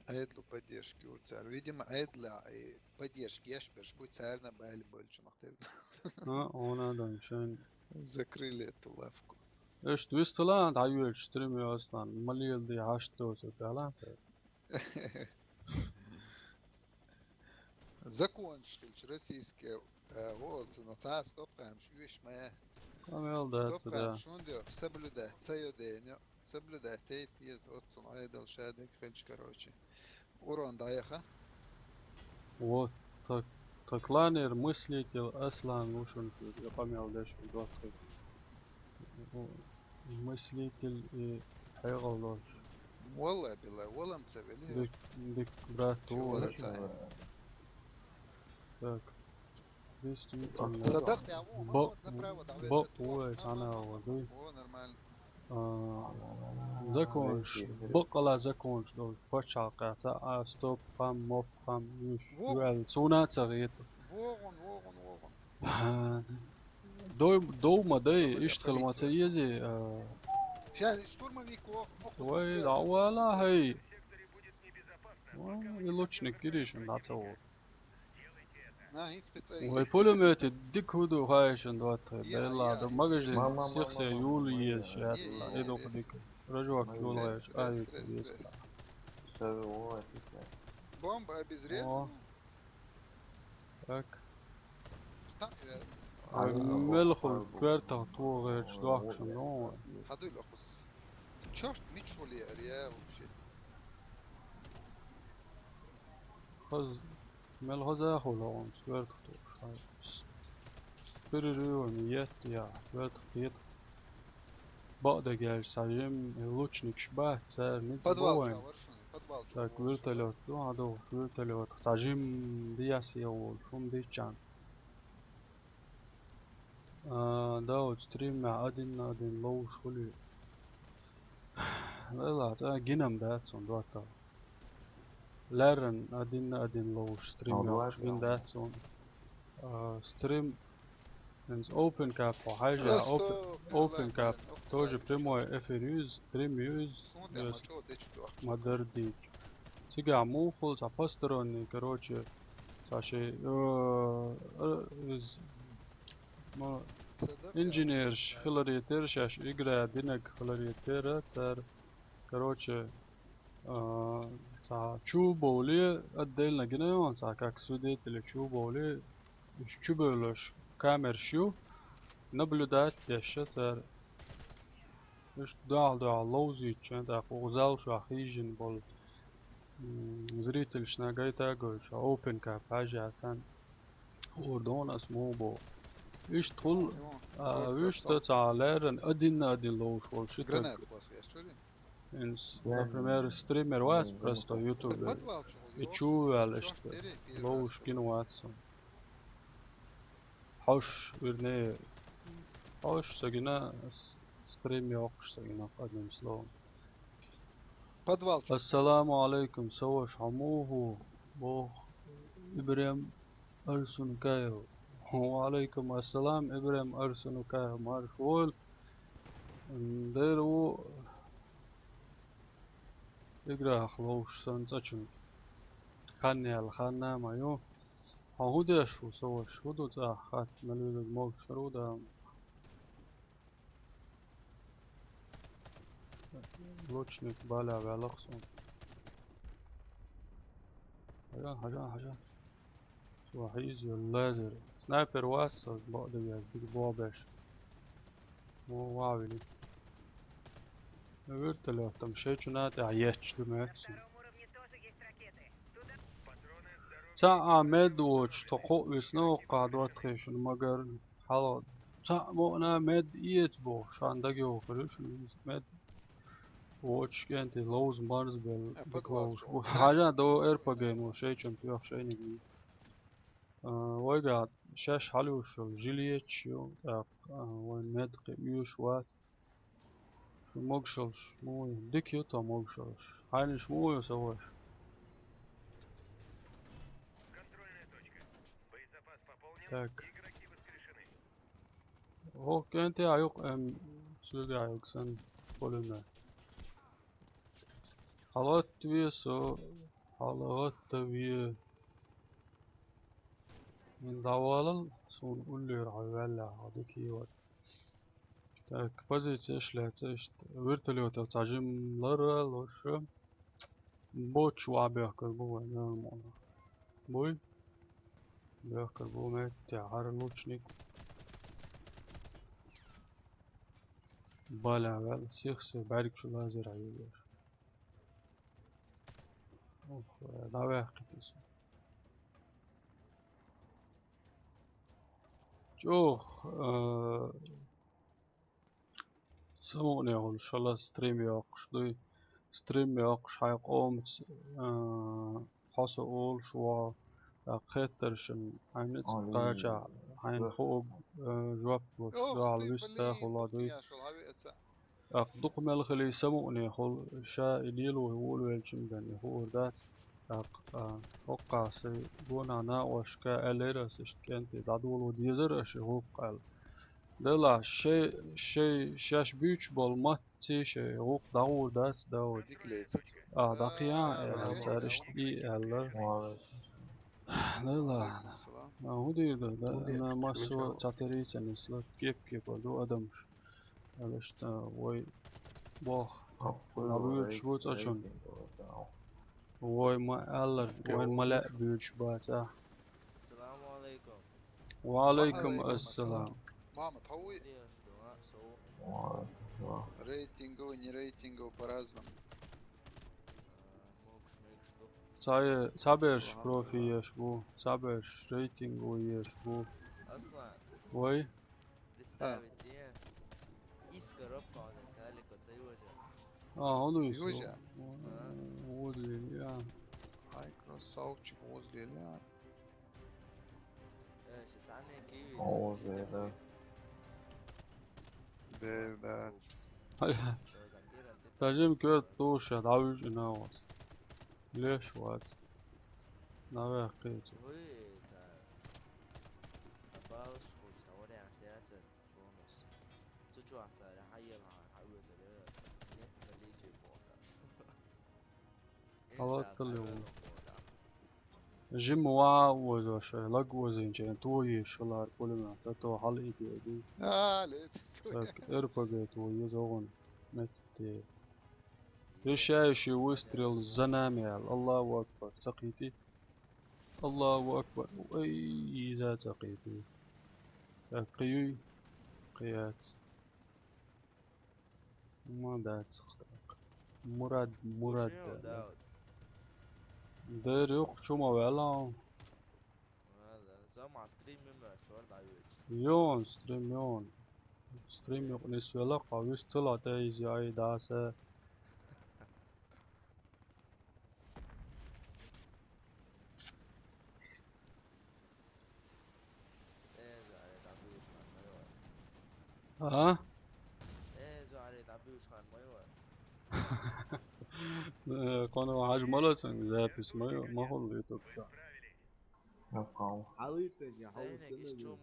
Ӏедалу поддержка юр цара. Видимо, Ӏедала и поддержка еш берш бу, царна а бали болчунах тера. А, она дан шайн. Закрыли эту лавку. Иштта вистхилан дӀайоьлча стрим йоцлан, ма леладе хьашт доцург аьлан. Законаш хилча российский, э, волцана цхьа стоп-кхаьмаш оьшуш ма яй. Къамел дац, да. Стоп-кхаьмаш хӀунда йо? Соблюдать ца йо дена йо. Соблюдать тейта деза, оццун Ӏедал шадерг хилча, короче. Урон дӀаяха. Вот, так, так ланер мыслитель Аслан лушун я къамел деш доцург. Мыслитель и хьекъал долуш. Валла билла, валам ца вели. Дик, дик, брат, Чего ву. валла ца? Так. Действительно. Садах я ву, Бо-, вот направо, да, бо-, вот, вот, ой, нормально, она нормально. вот, О, нормально. А, законаш, бакъала законаш долуш, пачхьалкхехь цхьа а стоп-кхам, моп-кхам, уьш, Во. юьхьал, суна а ца гӀета. ВогӀун, вогӀун, вогӀун. А, дов, дов ма дай, иштта хила ма ца езий, а, Сейчас штурмовик, о, о, вай, о, дӀавала хьай. Вай, и лучник гиришин дӀа ца вогӀу. На, хӀинца кхин цӀа. Вай, пулеметы дика хӀу ду хаьшан доцу тхай, Я, белла я, ду, я. магазин Ма, ма, ма, сихсе ма, ма, юла ма, езаш я, яц, я, ла, я, и дукха я. дика. Рожок юла Рес, гӀеш, ай, рес, рес, еза. рес. Всё, вот, сейчас. Бомба обезврежена. О. Так. Там, э, Ай, Ай, ну, мелхо ой, квертах тохеш ой, дохкаш ой, но. Хьадуй лохус. Чёрт, мичхули я, я вообще. Хаз мел хаза хула он квертах тохаш. Перерыв он ет я, квертах тет. Бакъдагаш сажим лучникаш бац, цар ниц Подвал бовайн. чу варшуни, подвал чу Так, варшуни. Вертолет, ну, а дох, вертолет. Сажим диас я вол, шум дичан. А, да, вот стрим один на один лоуш хули. Лела, а, гинам да, цун дота. Лерн один на один лоуш стрим Ну, лоуш давайте, гин давай. да, цун. А, стрим. Ins Open Cup, хьажа, Просто Open, Open Cup, нормально, тоже нормально. Прямой эфир юз, стрим юз, Сунда юз ма чо дечу дохку. Мадардич. Цигахь муха хула цхьа посторонний, короче, цхьа шей, э, э, из, ма, инженерш хиларе тера, шаьш игра динарг хиларе тера, цара, короче, а, цхьа чу бовле, отдельно гина йогӀун, цхьа как свидетели чу бовле, уьш чу бевллаш камераш ю, наблюдать деш цара. Уьш дуьхьал-дуьхьал ловзуьйтуш, тӀаккха оха зал чохь хьийжина болу, м, зрительшна гайта а гойтуш, Open Cup хьажа царна. Ур дона ас муха боху. Иштта хула, а, вуьшта цхьа леррина один на один ловуш волу ши таг. Гранат хьоьсу еш чуьра? Ins, например, стример вац просто ютубе. И чу ваьлла иштта ловуш гина вац со. Хьош, вернее, хьош ца гина, с-, стрим йоккхуш ца гина, одним словом. Подвал чу. Ассаламу алейкум, со ваша хьо муха ву? Боху Ибрем Арсункаев. Ва алейкум ассалам, Ибрем Арсункаев, марша войла. Дера ву играх ловуш сан цӀа чуьнга. Хан яьлла хан а ма ю. Хьо хӀун деш ву, со ваша? ХӀун ду цӀахь хатта, мел вуьллиг могуш хир ву, да? Лучник баля ваьлла-кх суна. Хьажа, хьажа, хьажа. Цо хьийза йолу лазер. Снайпер вац со, бакъдерг аьлча, дика боху беш. Мо ван вили. Вертолёт там шайн чунна тӀехь етташ ду моьтту суна. Цхьа а мед воцуш тхо кхоъ висна оккхахь доттагӀий шуна магар хьалха. Цхьаъ мукъана мед эца боху, шуна дагайовхур ю шуна иза мед. Воцуш кӀентий ловза марзбелла, дика ловзуш бу. Хьажа до РПГ мо шайн чунна тоьху шайниг. А, вайгахь шаьш хьалуьйш йолу жилеташ ю, тӀаккха, а, вайн мед кхин оьшуш вац. Шу могушаллаш муха ю? Дика ю тхо могушаллаш. Хьайнаш муха ю, со ваша? Так. ХӀокху кӀентехь юкъа М, соьгахь юкъа санна, пулемет. ХьалагӀаттаве со, хьалагӀаттаве. Мин дӀавалал, суна уллера хьо ваьллехь, хьо дика йоцу. Так, позицеш лаьцна иштта. Вертолётах цхьа жимма ларваьлла уж. Боцуш ваьхкар бу вай, нормально. Буй? Бехкар бу метте, хӀара лучник. Баля ваьлла, сих-сих бӀаьргаш лазер хьаелаш. Ох, дӀаваьккхийта со. ЧӀоагӀа, э, самукъане хуьлуш, шала стрим йоккхуш дуй. Стрим йоккхуш хьайн къомаца, э, хьо со олуш вогӀу, тӀаккха хеттаршна хьайна ницкъ кхачахь, хьайна хууг, э, жоп луш дуьхьал вист ца хула дуй. ТӀаккха дукха мел хили самукъане хуьлу, ша и лело волавелчун бен и хуур дац. ТӀаккха, а, хӀокхахь сайн гонах накъошка аьллера ас, иштта кӀентий дӀадоло дезара аша и гӀуллакх аьлла. Делахь, шай, шай, шаьш буьйцуш болу матций шай гӀуллакх дӀагӀур дац, Дауд. А, дӀакхиан аьлла, цара иштта и аьлла. Делахь. А, хӀун дийр ду? Да, массо а цхьатерийца нисло, кеп-кепара ду адамаш. Аьлла иштта вай боху. Вуьйцуш ву цӀа чун. Вай ма аьллар, вайн ма лаьа буьйцуш бац, а. Салам алейкум. Ва алейкум ассалам. Мама, тхьовий? Рейтинговый, не рейтинговый, по-разному. Цхьа, цхьаберш профи еш бу, цхьаберш рейтинговый еш бу. Аслан. Вай? Представить, не? Из коробка он, Калика, ца юважа. А, он у Юважа? Вот, я. Ай, красавчик, вот, я. Э, сейчас они киви. О, да. Да, да. Тажим кёрт туша, давиж и навоз. Леш вац. Навех кыйцу. Халаттал ю. Жима ва озоша, лаг озинчен, то ешалар пулемёт, то хал идея. А, лец. Так, РПГ то езогон. Метте. Решающий выстрел за нами, Аллаху акбар. Сакъити. Аллаху акбар. Ой, иза сакъити. Так, кыюй. Кыяц. Ма дац. Мурад, Мурад. Дер юкъ чума вела. Зама стрим ма чор даёч. Йон, стрим йон. Стрим юкъ нис вела, къавис тыла тейзи ай даса. А? Э, кхана хьажа ма лацанга запись ма ю, ма хуьлу ютуб чохь. Хьалуьйту я, хьалуьйту.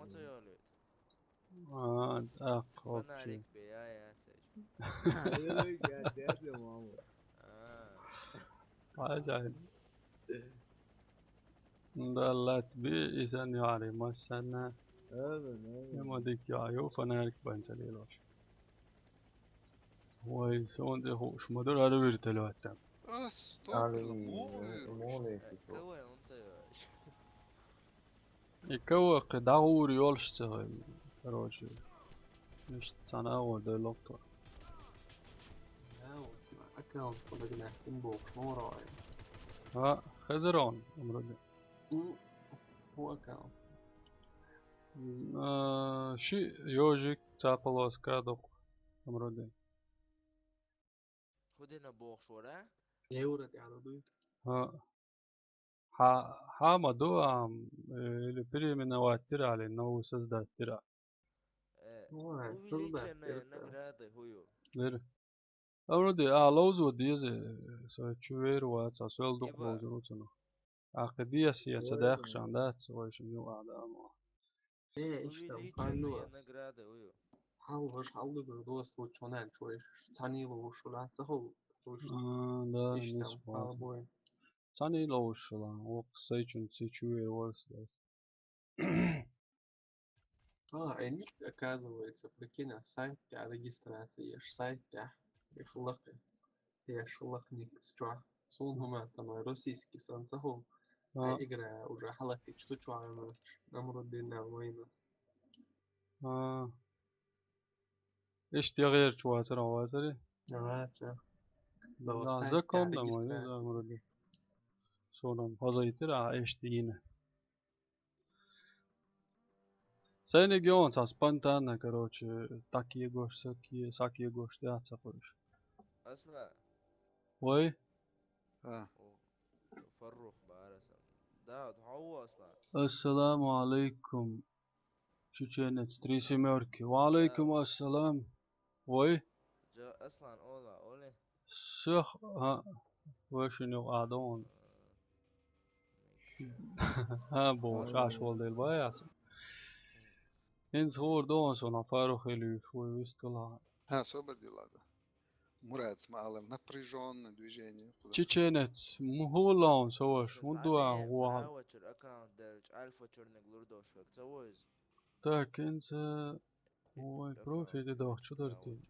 А, так, окей. Фонарик бе, я, я, цеш. Ой, я, дядя, мама. А. Хьажа. Да, лат би, исан яри, масана. Ага, ага. Нема дик я, ю фонарик бан цалилош. Вай, сон де хуш, ма дур ара вир телеватта. Ас, то, Али, блин, ну, ну, ну, Кого он цеш? И кого кхы дӀагӀур йолуш ца хилла, короче. Иштта цхьана а гӀо делла тхо. Аккаунт подогнать бохуш ма вара вай. А, хезар он, вроде. М, хӀун аккаунт? А, ши ёжик, цхьа полоска доккху, вроде. ХӀун дина бохуш вара? Евро тӀехь ду дуй? А. Хьа-, хьа ма ду, ам, э, или переименовать дира, или новый создать дира. Э, ой, создать дира. Награды хӀу ю? Дира. А вроде, а, ловзо деза, со чу вер вац, а соьл дукха ловзо цунах. А кхы дес я ца даьккхачан дац, вай шин ю а да ма. Э, иштта, увеличенные награды хӀу ю? Хьал, ваш хьал дугар дос лучу нан чуэш, цани ловуш лаца хол. А, да, иштта, не спорт. Цани ловушла, вокх сайчун ци чуьвер ворс дас. А, айник, оказывается, прикинь, а сайт тя регистрация еш, сайт тя еш лакхе, еш лакхник чуа. Сун хӀума тана российский сан цаху. А. А игра уже халатик что чуа, Амрудин Алмайнас. А. Иштта гӀерчу вацара, вацари? Ваца. Да, законно ма ю, да, вроде. Сонам хозайтира, а иштта йина. Сайниг йоан ца спонтанно, короче, так егош, сак е-, сак егош, да, ца хойш. Асла. Вай? А. О, Фаррух барасан. Да, хау, Асла. Ассаламу алейкум. Чеченец, три семёрки. Ва алейкум ассалам. Вай? Жа-, Аслан, ола, оле. Сох, а, вай шин йоӀ адон. А, бо, шаш вол дел бай ас. Инц хор дон сон, а Фаррух илюш, вай вистула. А, собер дилада. Мурат Смаалов, напряжённое движение. Чеченец, мухулаун соваш, мудуа гуа. Альфа чур аккаунт делч, Альфа чурник лурдош век, ца войз. Так, инца, ой, профили дох, чу дорти.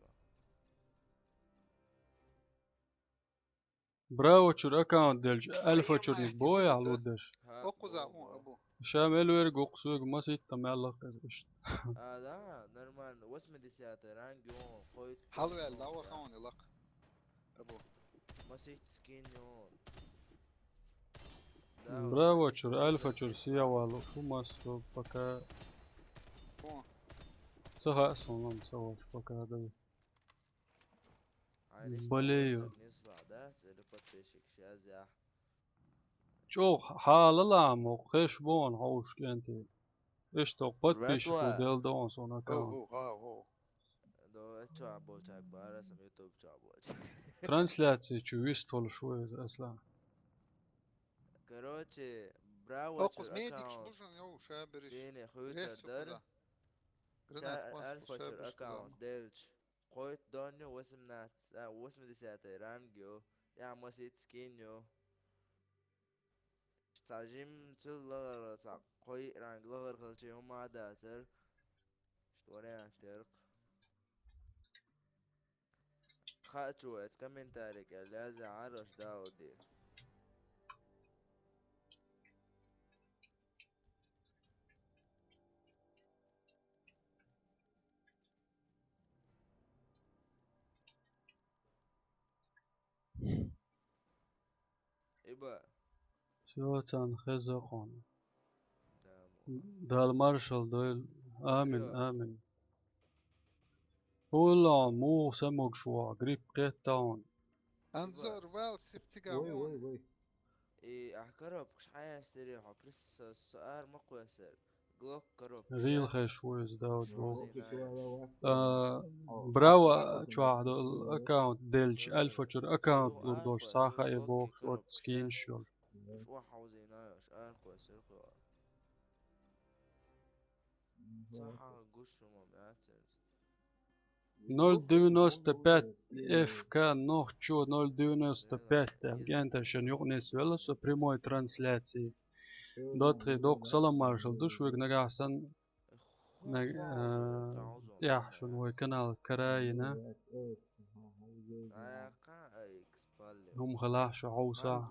Браво чур аккаунт делч, Альфа чурник боя лурдеш. Окуза, у, абу. Шам элверг оксуг масит тамяллах казиш. А, да, нормально. Восьмидесятый ранг, он, ходит. Халвел, да, вот он, лак. Абу. Масит скин, он. Да, браво, вот. Чур, Альфа чур, сиявалу, шумас, пока. О. Саха, сунам, саваш, пока, да. Болею. Чё, халала мо, хеш бон, хауш кенти. Эшто подписчику дел дон сон аккаунт. О, о, о, о. До это чё обочак, барасам YouTube чё обочак. Трансляция чё вистол шо, Аслан. Короче, браво. О, чё, косметик аккаунт. Нужен, ё, шабериш. Сене хуйчар дар. Гранат. Альфа чё, аккаунт, делч. Койт доню восемнадцать, а, восьмидесятый ранг ю. Я масит скин ю. Ца жим цул лагар, ца кой ранг лагар хилча ю ма дацар. Что вариант терк. Хочу эц комментарий ке ляза араш дауди. Иба. Всё, цан хеза къон. Да, мо. Дала маршал дойл. Амин, всё. Амин. Улла, му самогшуа, грипп кеттаун. Анзор, вал, сиптига. Ой, ой, ой. И ахкараб, кш хаястери, хо, прис, со, со, ар мақуясер. Глок коробка. Гил хеш войз дауд. Шо вол. Зина. А, браво, чуахдо аккаунт делч, Альфа чур аккаунт лурдош, саха е бох, вот скин шур. Шо хавзина, ш ар хойсер хо. Саха гуш шума мятсенс. Ноль девяносто пять F K нохчо ноль девяносто пять. Агенташан юкънес вело со прямой трансляции. Дотхи док салам маршал душ век нагахсан. Наг-, э, яхшун вой канал караина. Хум халахша хауса.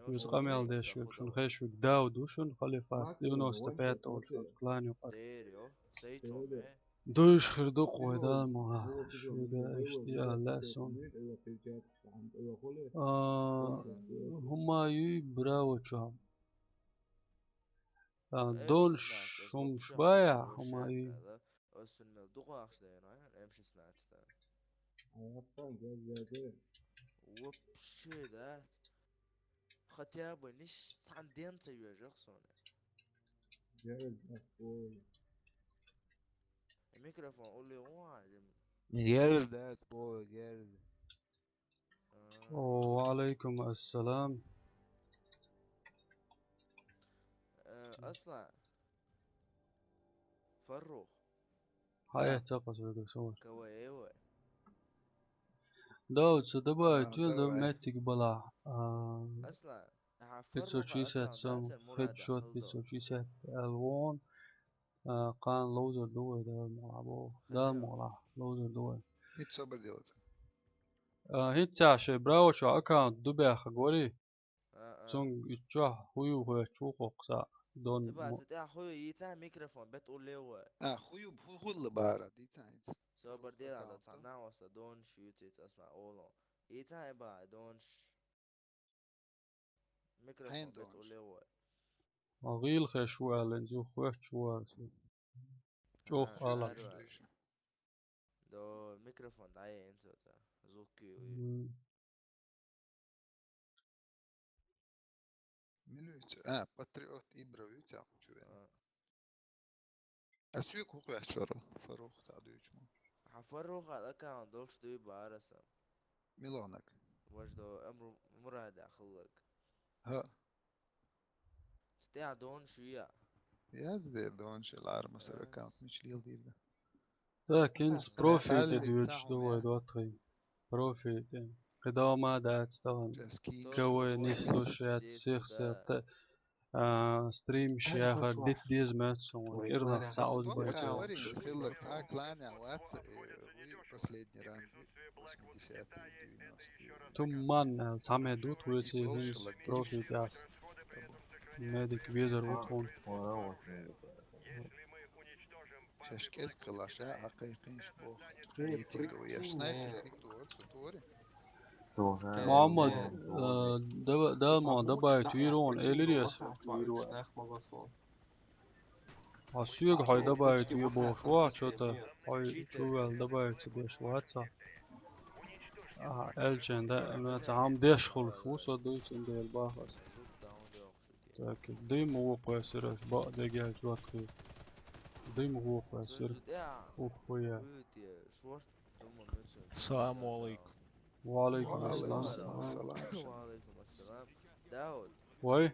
Юз къамел деш век шун хеш век дау душун халифат. Девяносто пять ол шун клан юкъар. Дуйш хир дукъ вай да муха. Шуга ишти алла сон. А, хумаюй браво чуам. А, дон шум шбая хумаюй. Осун мел дукъ ахш да, ну, М шестнадцать. Аяппа, гел, гел, гел. Вообще, да. Хотя бы ниш танденция ёжох соне. Гел, да, ой. Микрофон улли уа, жим. Гел, да, ой, гел. А. О, ва алейкум ассалам. Э, Аслан. Фаррух. Хай, да. Цапас вегас, о. Кавай, эвай. Да, вот, давай, а, тюл да давай. Меттик бала. А, Аслан, ага, пятьсот шестьдесят Фаррух, сам, Аслан, хедшот, Мурат, пятьсот шестьдесят, Алвон. А, кхана ловзар ду вай, Дала мукъалахь, бо. Дала мукъалахь, ловзар ду вай. ХӀинца собар делац. А, хӀинца шайн Браво чу аккаунт дубаьхна гори. А, а. Цунга и чохь хӀу ю хӀоьттуш ву кхоккха схьа. Дон Эба, мо- цу тӀехь хӀу ю йийцахьа микрофон, бетӀу левва. А, хӀу ю, хӀу хӀулла бара, дийцахьа хӀинца. Собар делахь, цхьа нахоста донаш ю цецас ма олу. Йийцахьа, Эба, донаш. Микрофон бетӀу левва. Ма гӀийла хеш ву аьлла, иза хӀоьттуш ву аса. ЧӀогӀа ала. До микрофон дӀаяйна цо цхьа. Звук ю. Мгм. Мила вуьйцу? А, Патриот Ибра вуьйцу ахь чу вен. А. А соьга хӀу кхоьхьуш вара? Фаррух цхьа дуьйцу ма. Хьан Фарруха аккаунт долуш дуй бара сан. Милонаг. Важа до Амру Мурадехь хилларг. ХӀа. Цу тӀехь донаш ю я? Яздера донаш, лара масар аккаунт мича леладийла. Так, хӀинца профи тӀе доьдуш ду вай доттагӀий. Профи тӀе. Кхидома дац тахана. Ча вай нислуш яц, сих сетта. А, стримаш яхар дита деза моьтту суна вай. КӀирнах цхьа оза байтира. Варенец хилларг цхьа кланя вац, э, вуй последний ранг, восьмидесятый, девяностый. Туман, э, цхьа мед ду тхоьца хӀинца профи тӀехь. Медик везар ву тхуна. Шаьш кӀезиг хилла ша, а кхайкхийша боху. Рейтинговый я снайпер пик дора цу тори. Мухаммад, э, дава-, дама добавить вийр вон, элир яс. Хьо соьга хьой добавить ве бохуш вац, чё-то хьой чу ваьлла добавить ца деш вац хьо. Аха, элчен да, ну, ца хьам деш хуьлуш ву, со дуй цундела бахас. Так, дим ву кхоьссира, бакъ дегел чотхи. Дим ву кхоьссира. Ух, хуя. Салам алейкум. Ва алейкум ассалам. Ва алейкум ассалам. Дауд. Вай.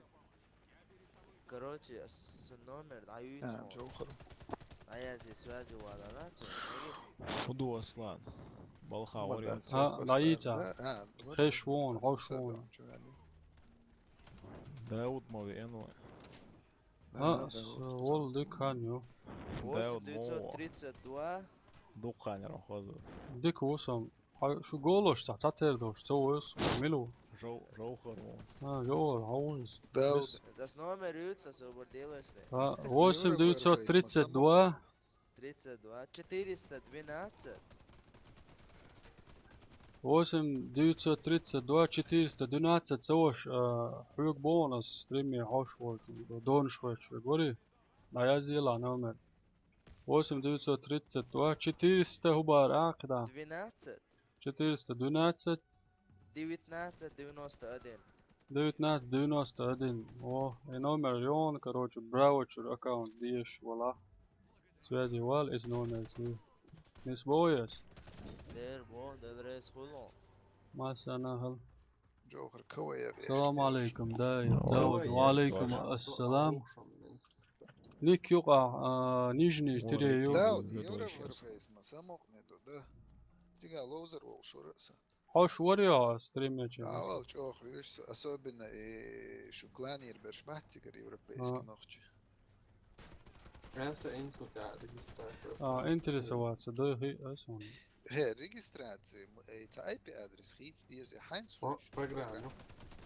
Короче, с-, номер дӀаюьйцу. А, Джохар. ДӀаязе связи вала, да, цо? ХӀун ду, Аслан? Балха вариант. А, дӀайийца. Хеш вон, хьош вон. Дауд ма веана вай. А, с-, вол дика хан ю. Восемь девятьсот тридцать два. Дукха хан яра хоза. Дика ву сан. Хьо шу голош цхьа, цхьатерра долуш, ца войсу, мила ву? Жов-, Жовхар ву. А, Жовхар, хьо ву иза? Дауд. Дас номер ю, ца собар делаш. А, восемь девятьсот тридцать два. Тридцать два, четыреста двенадцать. Восемь девятьсот тридцать два, четыреста двенадцать, ца ваша, а, хьоьга боху ас стриме хьош волчу, донаш хьоьжуш верг вари? ДӀаязъелахь номер. Восемь девятьсот тридцать два, четыреста хӀу бара, а, кхидӀа? Двенадцать. Четыреста двенадцать. Девятнадцать девяносто один. Девятнадцать девяносто один. О, и номер йон, короче, Браво чуьра аккаунт дезаш вала. Связи вала, иза номер ю. Нис боху ас? Дер бо, Дела реза хуьлу. Массана хала. Джохар КВР. Салам алейкум, да, я Дауд. Ва алейкум ассалам. Ник юкъа, а, нижний тире ю. Дауд, Еврофейс ма самукъане ду, да. Цига ловзар волуш вара аса. Хьош вара йо стримечи? Авал чӀогӀа вуьйш, особенно и шу кланера берш бац цигара европейский нохчи. Аса инсу тӀа регистрация. А, интересоваться, да, хи, аса он. Хе, регистрация, м, э, ца I P адрес хийца деза, хьайн су программа.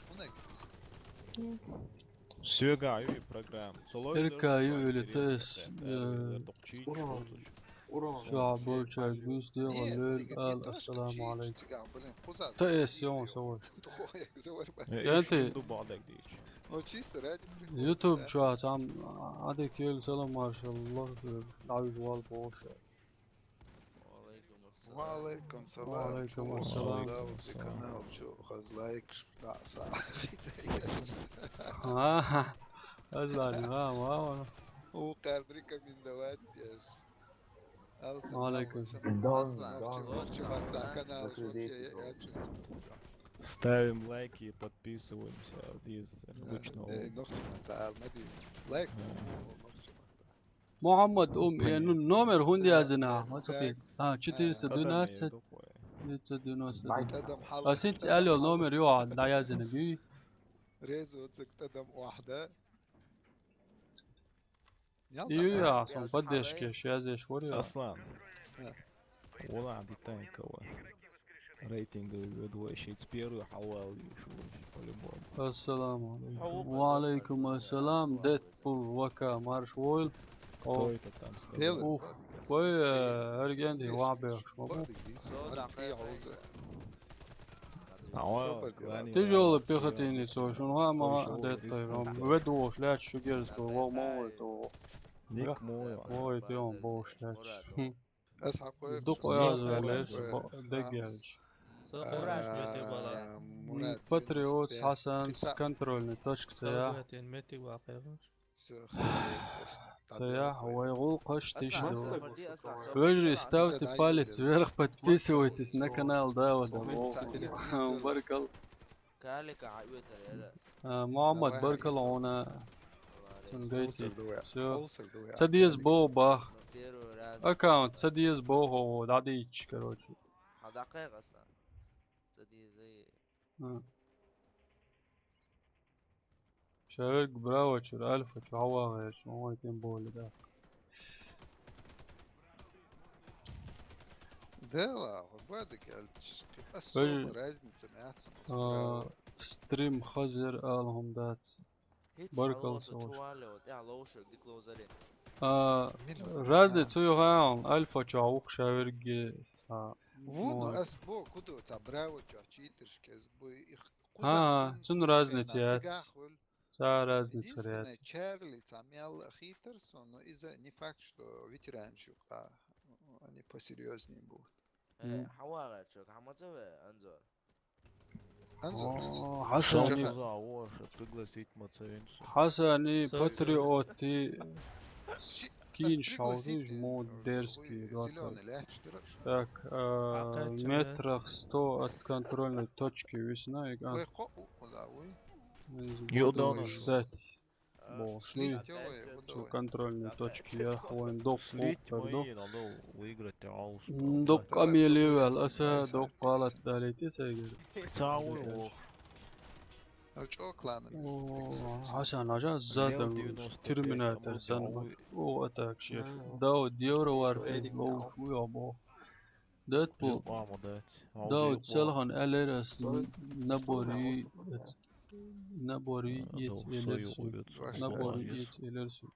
Хунаг. Всё, га, ю программа. Эрка ю или ТС, э, Урон. Урон. Всё, большая гусь, дела, лёль, ал, ассаламу алейкум. ТС, ё, со. Э, Янти. Ну, чисто ради прикола, YouTube да? Чё, там, а, адик ел салам, машаллах, э, давид вал бошо. Ва алейкум салам. Ва алейкум салам. Дауд канал чу хаз лайк шпа са. А, аз лайк, а, ва, ва. У къард рекомендовать, я ж. Ва алейкум салам. Дон, Дон. Ставим лайки и подписываемся. Обычно. Э, нохчи махтал, мади. Лайк. Мухаммад, ум, э, ну, номер хӀунда яздина? Ма ца хи. А, четыреста двенадцать, девятьсот девяносто один. А синт алё номер ю, а, да, яздина, гуй. Резо цик тадам вахда. Ю, я, сон поддержки, я здесь варю. Аслан. Э. Вала дитанкова. Рейтинговый ведущий, первый хьалал, по-любому. Ассаламу алейкум. Ва алейкум ассалам, Дэдпул, ВК, марш войл. Кто это там сказал? Ух, вай, э, эргенди, ва бехш, ма бу. Тяжёлый пехотинец, шунгама, Дэдпул, вам, ведущий, ляч, шугерс, вал, ма вай, то. Ник мой. Ой, ты он, бош, ляч. Хм. Дукъ яза леш, бо-, дегерч. Э, Мурат, Патриот, Хасан, контрольный точка, ца я. Всё, ца я, вай гӀулакхаш тиша ду. Вежарий, ставьте палец вверх, подписывайтесь на канал, да, вот. Баркал. Калика хьаоьцура яра. А, Мухаммад, давай, баркалла хьуна. Цун гайти. Всё. Ца деза бо бах. Аккаунт ца деза бо хо, дӀадийча, короче. Хьа дӀакхайкха, Аслан. Ца деза. А. Шаверг Браво чура, Альфа чу хьавагӀа яра, ма вай тем более, да. Дела, хӀу бадик аьлча, особо разница меца. А, стрим хазар ала хӀума дац. Баркалла, со чувалле, вот, я лоушек, дик лоузаре. А, разница ю хаун, Альфа чу хьавукх шаверге, а, ву, ну, ас бо, куду, ца Браво чу, читерш кез, бу, их, а, цун разница яц. Цигахвал. Ца разница хӀара яц. Единственное, Чарли, ца мел хитар со, но иза не факт, что ветеранчик, а, они посерьёзнее будут. Э, хьавагӀа чу, хьамацаве, Анзор. Анзор. О, Хьасан. Пригласить мацавен со. Хьасани, патриоти, кинш хьалхиж, мо дерзкий, зелёный ляч, дурак. Так, а, метрах сто от контрольной точки висна, и кан. Ё, да, ждать. Бо, слить, слить, контрольные точки, я хвоен док. Слить, мы надо выиграть, а уж. Док амелевал, аса док галат далит, эсэгер. Цауй, о. О, Хьасан, ажа задам, Терминатор сан. О, а так, шеф. Да, Евро Вар, лоу, хуй, обо. Дэдпул. Дав, селхан алерас набори, набори ец элерсу. Набори ец элерсу.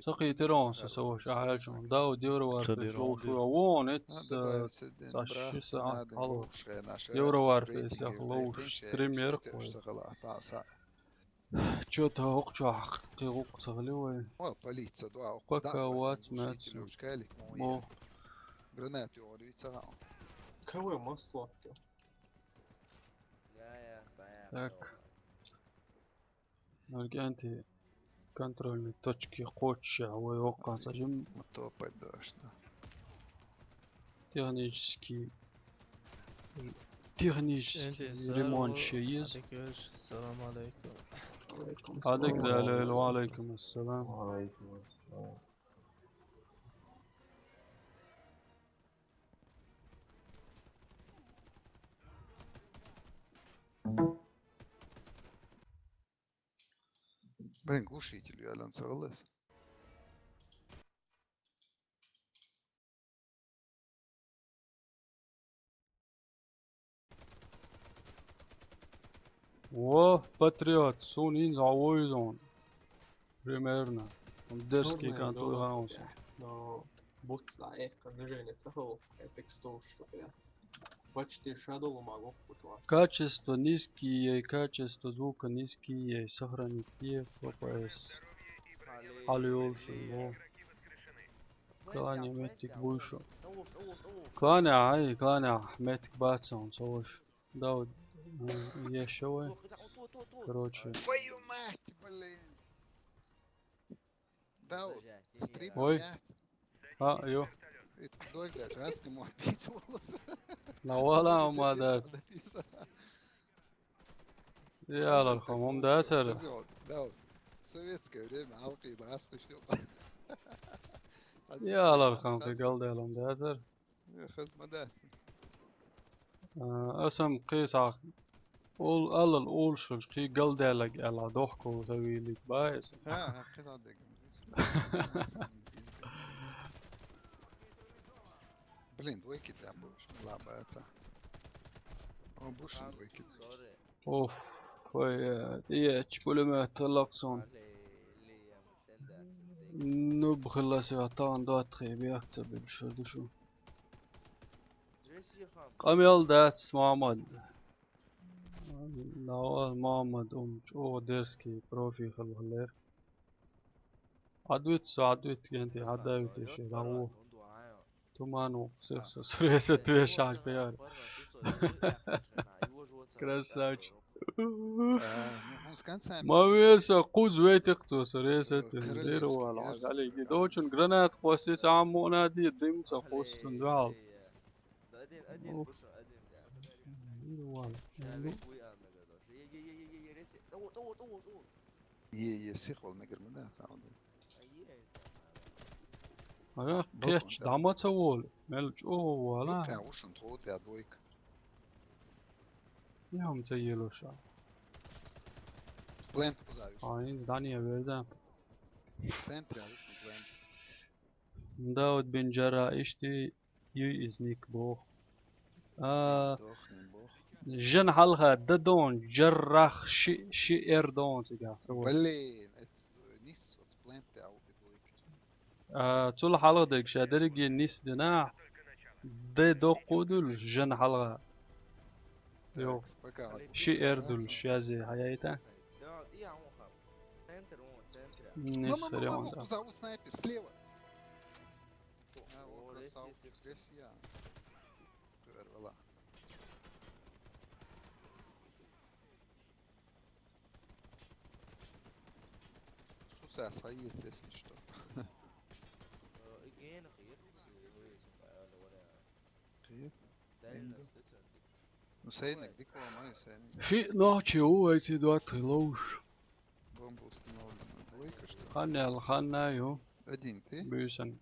Сахи терон со саваш ахалчун. Дав, Евро Вар, лоу, хуй, вон, эц, са ши саат хало. Евро Вар, пес, я лоу, стример, хуй. Чё-то хӀокху чохь кхин гӀуллакх ца хили вай. О, полиция, да, пока вац, мац. Мо. Гранат йогӀур ю ца хаьа. Кого масло-то? Так. Наргенти контрольный точки кхоччехь вай воккханца жим. Топать дашна. Технический, технический ремонт ше еза. Салам алейкум. Адик далел, ва алейкум ассалам. Ва алейкум ассалам. Блин, глушитель яьлла ца хилла ас. Во, патриот, суна хӀинца хьан вуйзун? Примерно. Дерзкий контроль хаунса. Но буц дӀаэккха движение ца хилла, эпик стуш, я. Почти шадолу магу кучуа. Качество низкие, качество звука низкие, сохранить е, Ф П С. Алёлшин, во. Клане меттиг буй шу. Клане, ай, клане, меттиг бац сан, ца вуш. Дав, э, еш вай. Короче. Твою мать, блин. Дав, стрим. Ой. А, ё. Дождь, раз ему отбить волосы. На вала, ма, да. Ялар хам, ам датар. Да, советское время алкы баскыш. Ялар хам, кыгал да, ам датар. Хазмада. А, асам кыса. Ол, алал, олшалш, кхы галдаьллаг аьлла, дохко ца вийлиг баьс. Ха, ха, кхы ца дегам. Блин, двойки там будешь, лабаца. О, бушин двойки. Оф, ой, э, тӀеэцча пулемёт лаксон. Нуб хилла се тан дат хе бехца бил шо душу. Къамел дац, Мамад. Нава Мамад ум чӀо дерзкий профи хилла лер. Адвит са, адвит кенти, адавит иши, раву. Туман вукъ, сир со, сир со, тве шаг пияр. Красавчик. Ма веса куз вейтик цо, сир со, тве. Зир вала, али ги дочун гранат хвости, сам муна ди, дим со, хвостун вал. Один, один, Ух. Бушин, один, да. Зир вала. Е, е, е, е, е, е, реси. Того, того, того, того. Е, е, сих вол мегар ма да, саунд. А е, Ага, балкон, кеч, да. Дама ца вол. Мел чӀо вала. Юкъя вушин тхо тӀа двойка. Ям ца елоша. Плент кузавиш. А, ин здание верда. Центре вушин плент. Дауд бин Джарра ишти ю из ник бох. А, Дохнем бох. Жан хьалха да дон, Джаррах ши, ши эр дон цига. Блин, это нис от плент тӀа А, цул хьалха дерг ша дерриге нис дина, де доккху дуьллуш, жан хьалха. Йо. Так, пока. Ши эр дуьллуш, язе хьаяйта. Нис Мама, мама, мама, реонда. Кузов снайпер, слева. А, вот, красавчик, здесь я. Кхуьар вала. Сусас хаес, если что. Кхиет? Энду. Ну, сайнак, дикла май, сайнак. Ши нохчи у, эти два трилоуш. Бомба установлена. Двойка, что ли? Ханна, ханна, ю. Один ты? Бюсен.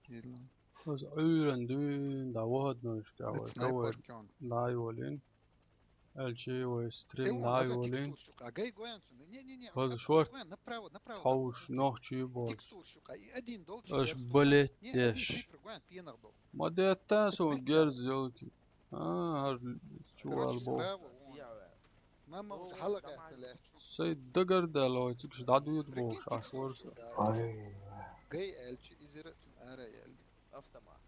Килл. Оз Ӏуьйранна дуьйна дӀавахаднойш тӀехь вай Снайпер говар кён. ДӀа а йолийна. Аьлчи вай стрим Э, дӀа а вон, йолийна. Текстур щука. Гай гоян цуна. Не, не, не, Хаза направо, шорт гоян, направо, направо, хьовш направо. Нохчий боц. Текстур щука. И один долчи Аш дерс. Балет Не, один деш. Цифр гоян, пенах дол. Ма детта сон Цифр герз йолки. А, хьаж чувал Короче, бо. Справа, вон. Мама, уже хьала гӀаьттина лаьтташ. Сай дагар дала вай, цигаш дӀадуьйда бохуш, аш ворса. Ай. Гай аьлча, изира цун ара яьлли. Автомат.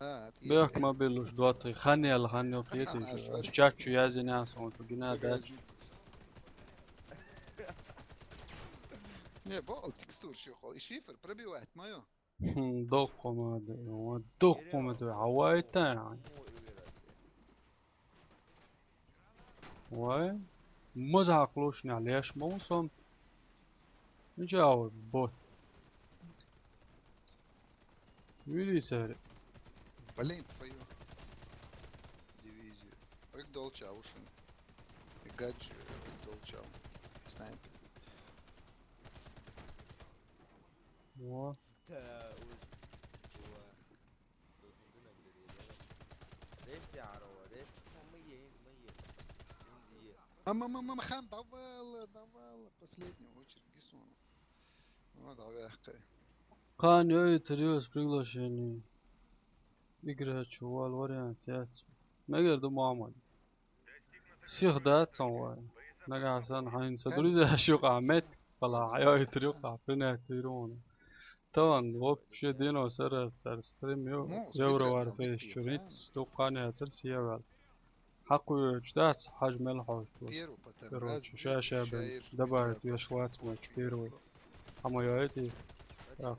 А, Бехк ма биллуш доттагӀий, хан яьлла, хан йо кхетий. Аш чат чу яздина сон, цу гина дац. Не, бо, текстур ши хол. И шифр пробивать, моё. Хм, доккха ма ду, доккха ма ду, хьавайта. Вай, маза хьакхалуш нах леш ма ву сон. Мича вай, бот. Вили цаьрга. Блин, твою дивизию. Ой, долча ушин. И гадж, ой, долча. Снайпер. Во. Та, уж, уа. Рейс я, аро, рейс. Мама, мама, мама, хан, давала, давала. Последний очередь, гисуна. Ну, давай, ахкай. Кхана йойтар ю ас приглашение. Играть чу вала вариант яц. Мегар ду, Мухаммад. Сих дац сан вай. Нагахь санна хьайна сан друзьяш юкъахь меттиг пала хьайойтар юкъахь пенальти йир вон. Тахана вообще дено сара цара стрим ю. Ну, Евро вар фейс чуриц, дуккха яцар севал. Хьакхуьйчу дац, хьажа мел хьожуш ву. Короче, ша-ша бен добавить веш вац мачу первый. Хьама йойтий? Так.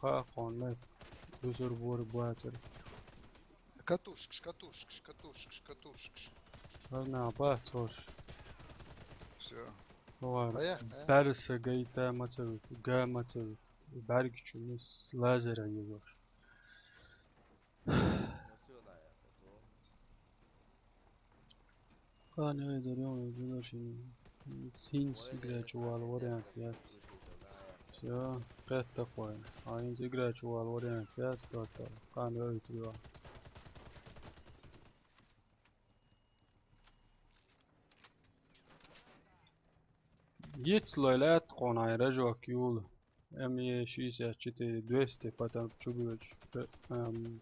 Ха, кхонна мет. Дусур бур буацар. Катушкаш, катушкаш, катушкаш, катушкаш. Ладно, бац, хош. Всё. Вар. Поехали, а? Барса гайта мацар, га мацар. Баргичу мис лазера езош. Кхана йойтар ю ас приглашение. ХӀинца играть чу вала вариант яц. Всё, кхетта кхойна. А хӀинца играть чу вала вариант яц, тото. Кхана йойтар ю. Йиц лой лаьтта хьуна хьайн рожок юла. М Е шестьдесят четыре двести потом чугоьдуш, э, эм,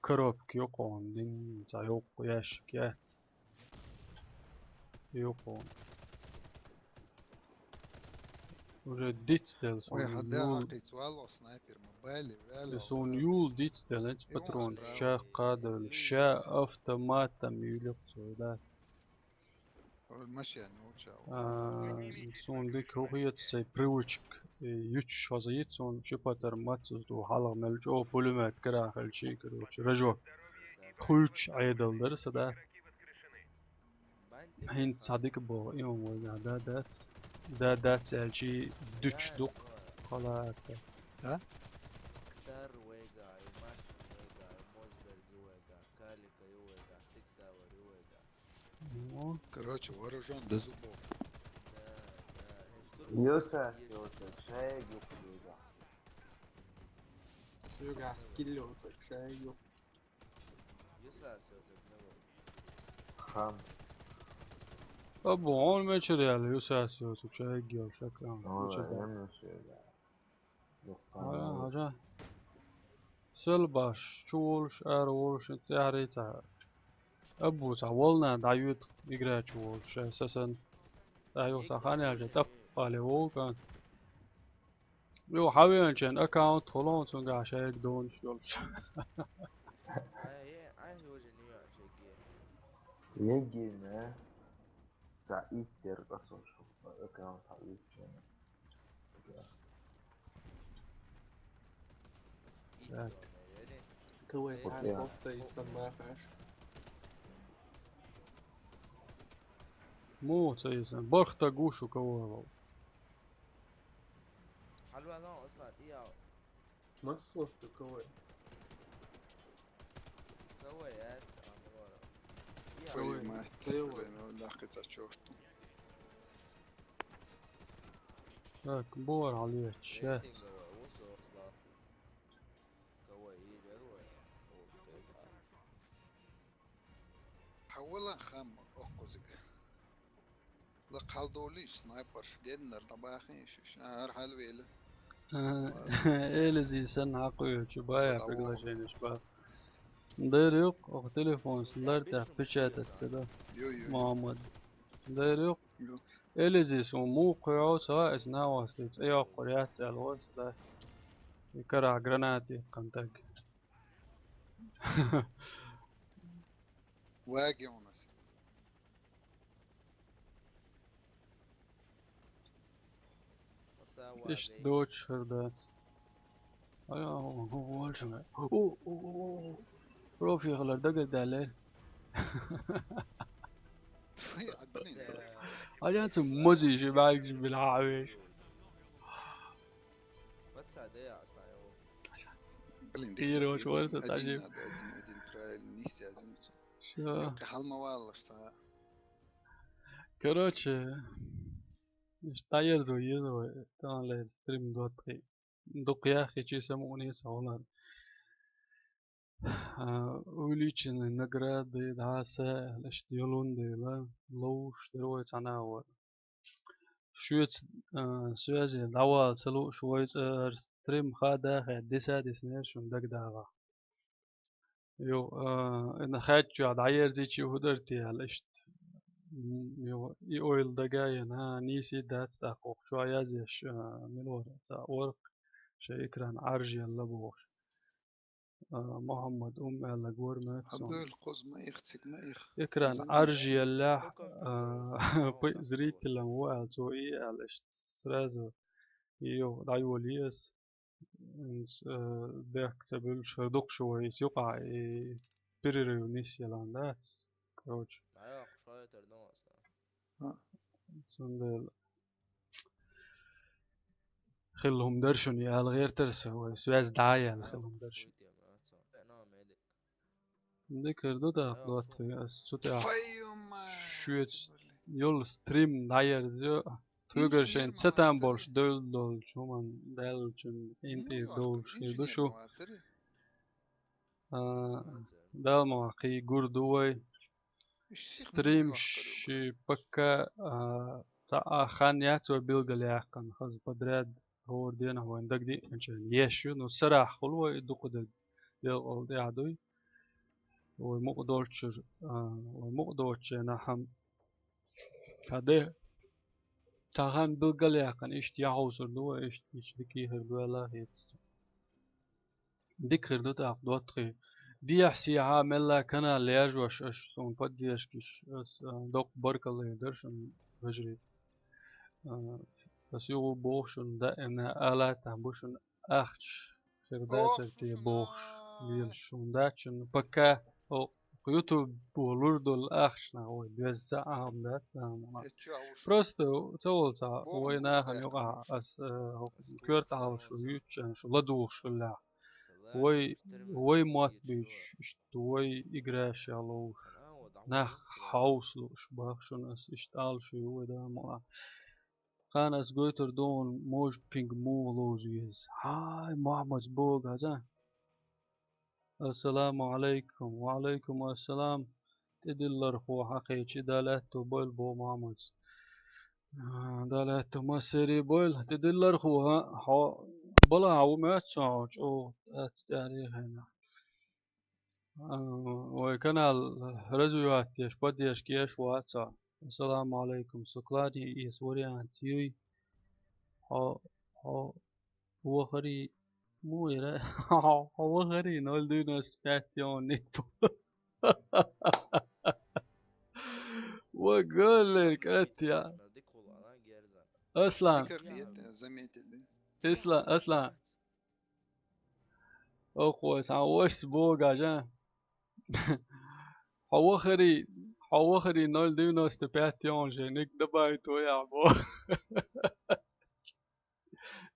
коробка ю хьуна дин, ца йоккха ящик яц. Ю хьуна. Уже дицделла. Ой, суна хьан дагӀа юла, кхийца валло снайпер ма бали, ваьлла. Суна юла дицделла, эцу патрон ша кхадевлла, ша автоматом юьллу цо, да. Машина, ну, чё? А, суна дика хӀу хеташ сай привычка, э, ючуш хоза йиц суна, ши патар маццус ду, хьалха мел чӀогӀа пулемет кара хилчи, короче, рожок. Хуьйцуш Ӏедал дара са дац. ХӀинца цхьа дика боху, и он вайгахь да дац. Да дац аьлчи дуьтуш дукха халаатта. Да? Ктар вайгахь, и Машин вайгахь, и Мосберг ю вайгахь, Калика ю вайгахь, Сиксавар ю вайгахь. Ну. Короче, вооружён до зубов. Да, да. Юса, юса, шайгу кудуга. Сюга, скиллиоца, шайгу. Юса, сюса, ну. Хам. Абу, он мечер ял, юса, сюса, шайгу, шакам. Ну, да, я мечер, да. Ара, хьажа. Сел баш, чу волуш, ара волуш, цӀехьарий ца. Абу ца волна, дӀаюьйту игра чу волуш, ша сасан. ДӀаюх ца хан яьлча, таппале вовкан. Ю, хьавеанчен аккаунт холон цунгахь шайга донуш йолуш. Егина, ца иттер къасуш, аккаунт хьавеанчен. Так. Кавай цхьа схьа ца йисан бахаш. Муха ца йисан? Бархта гушу кавай вал. Хьалвала ослат, иял. Масло-то кавай. Кавай, э, самовара. Твою мать, блин, он нахуй за чёрт. Так, бора, Олег, щас. Хьавала хам оккхузиг. Ла кхалдолийш снайпер, геннар дӀабахийша, ара хьалвела. Элизи санна хьакхуьйчу бая приглашенеш баха. Дер юкъ, оха телефон лар тӀехь печатать ца до. Ю, ю, ю. Мухаммад. Дер юкъ. Ю. Элизис ву муха кхуьйхьу ца, эс нагӀостий цӀе йоккхур яц аьлла вай ца дац. И карахь гранат иккхана таг. Ваги у нас. Иштта доцуш хир дац. Ай, о, о, о, о, о, о. Профи хилар дагар даьлла. Ай, админ. Ай, я цу мозий же баьгжи бил хьавеш. Блин, Кирович, вот это один, один, один, правильно, не связан. Всё. Хьалма валлаш ца. Короче, иштта дӀаерзо еза вай, таханлера стрим доттагӀий. Дукха яххичи самукъане ца хьулар. А, увеличенные награды, дӀаса, иштта йолун дела, ловш дара вай цхьана а вара. Шуьца, а, связе дӀавала ца лууш вай цӀа хӀара стрим хаа даха, диса а диснера шуна дагадагӀа. Йо, а, ина хаьттачохь дӀаерзичи хӀу дара те аьлла иштта. М, йо, и ойла дага а йина, а, нийса дац тӀаккха оха чохь язъеш, а, мила вара, цхьа орх шайн экран Ӏаржъелла бохуш. А, Мухаммад Ум аьлла гора моьтту суна. Хьабевлла кхуза ма их, цига ма их. Экран Ӏаржъеллехь, а, пхи зритель ву аьлла, цо и аьлла иштта. Сразу и йо, дӀайолае ас. Инс, э, бехк ца буьллуш хӀара дукха шу вай, иза юкъахь и перерыв нисъялан дац. Короче. Цундела хилла хӀума дара шуна, яла гӀертара со, вай, связь дӀа а яьлла хилла хӀума дара шуна. Дика хир ду тӀаккха доттагӀий, ас цу тӀехь шуьца йолу стрим дӀаерзайо, тхоьгара шайн цатам болуш девлла долчу хӀуманна даьллачун интӀера долуш хир ду шу. А, Дала ма ваккхий, гур ду вай. Стрим ши пока, а, цхьа а хан яц вай билгалъяьккхина, хаза подряд хӀора денахь вайна дагадеъначарна еш ю, ну, сарахь хуьлу вай дукха дерг, делкъал тӀаьхьа дуй. Вай мукъа долчуьра, а, вай мукъа доцучу хенахь хьан-, хьан де, цхьа хан билгалъяьккхина, иштта яхьовсур ду вай, иштта, иштта дика хир ду аьлла хета. Дика хир ду тӀаккха, доттагӀий. Дехьа-сехьа мелла канал лежош аша суна поддержкаш, ас, а, доккха баркалла дара шуна, вежарий. А, ас юха боху шуна, даимна алатахь бу шуна ахча хир дацара те бохуш, лелаш шуна дац шуна. Пока, о, YouTube-о лур долу ахчанах вай беза ца Ӏам дац, а, ма. Просто ца волу ца вай нахана юкъахь ас, э, хӀокху коьртахьалла шу юьйцучарна шу ладугӀуш хиллехь. Вай, вай мотт буьйцуш, иштта вай играш а ловш. Нах хьовса лууш бах шуна ас иштта ала шу ю вай да ма. Кхана ас гойтур ду хьуна, может, пинг муха ловза веза. Хьай, Мохьмадс боху хьажа. Ассаламу Ӏалайкум. Ва Ӏалайкум ассалам. ТӀедиллархо хьан кхечи, Дала аьтто бойла боху Мохьмадс. А, Дала аьтто массерий бойла. ТӀедиллархо, хьо, хьо балахь хьан ву моьтту со хьо чӀогӀа аьтта тӀаьхьарий хенахь. А, вай канал развивать деш, поддержка еш вац хьо. Ассаламу Ӏалайкум. Со клане эца вариант юй. Хьо, хьо вахарий, муха яра? Хьо вахарий ноль девяносто пять йоӀ никто. Ва голлер катя. Аслан. Дика хета, заметили. Исла-, Аслан. Охой, сан ваш богажа. Хьо вахарий, хьо вахарий ноль девяносто пять йоӀ же ник добавить вай а бо.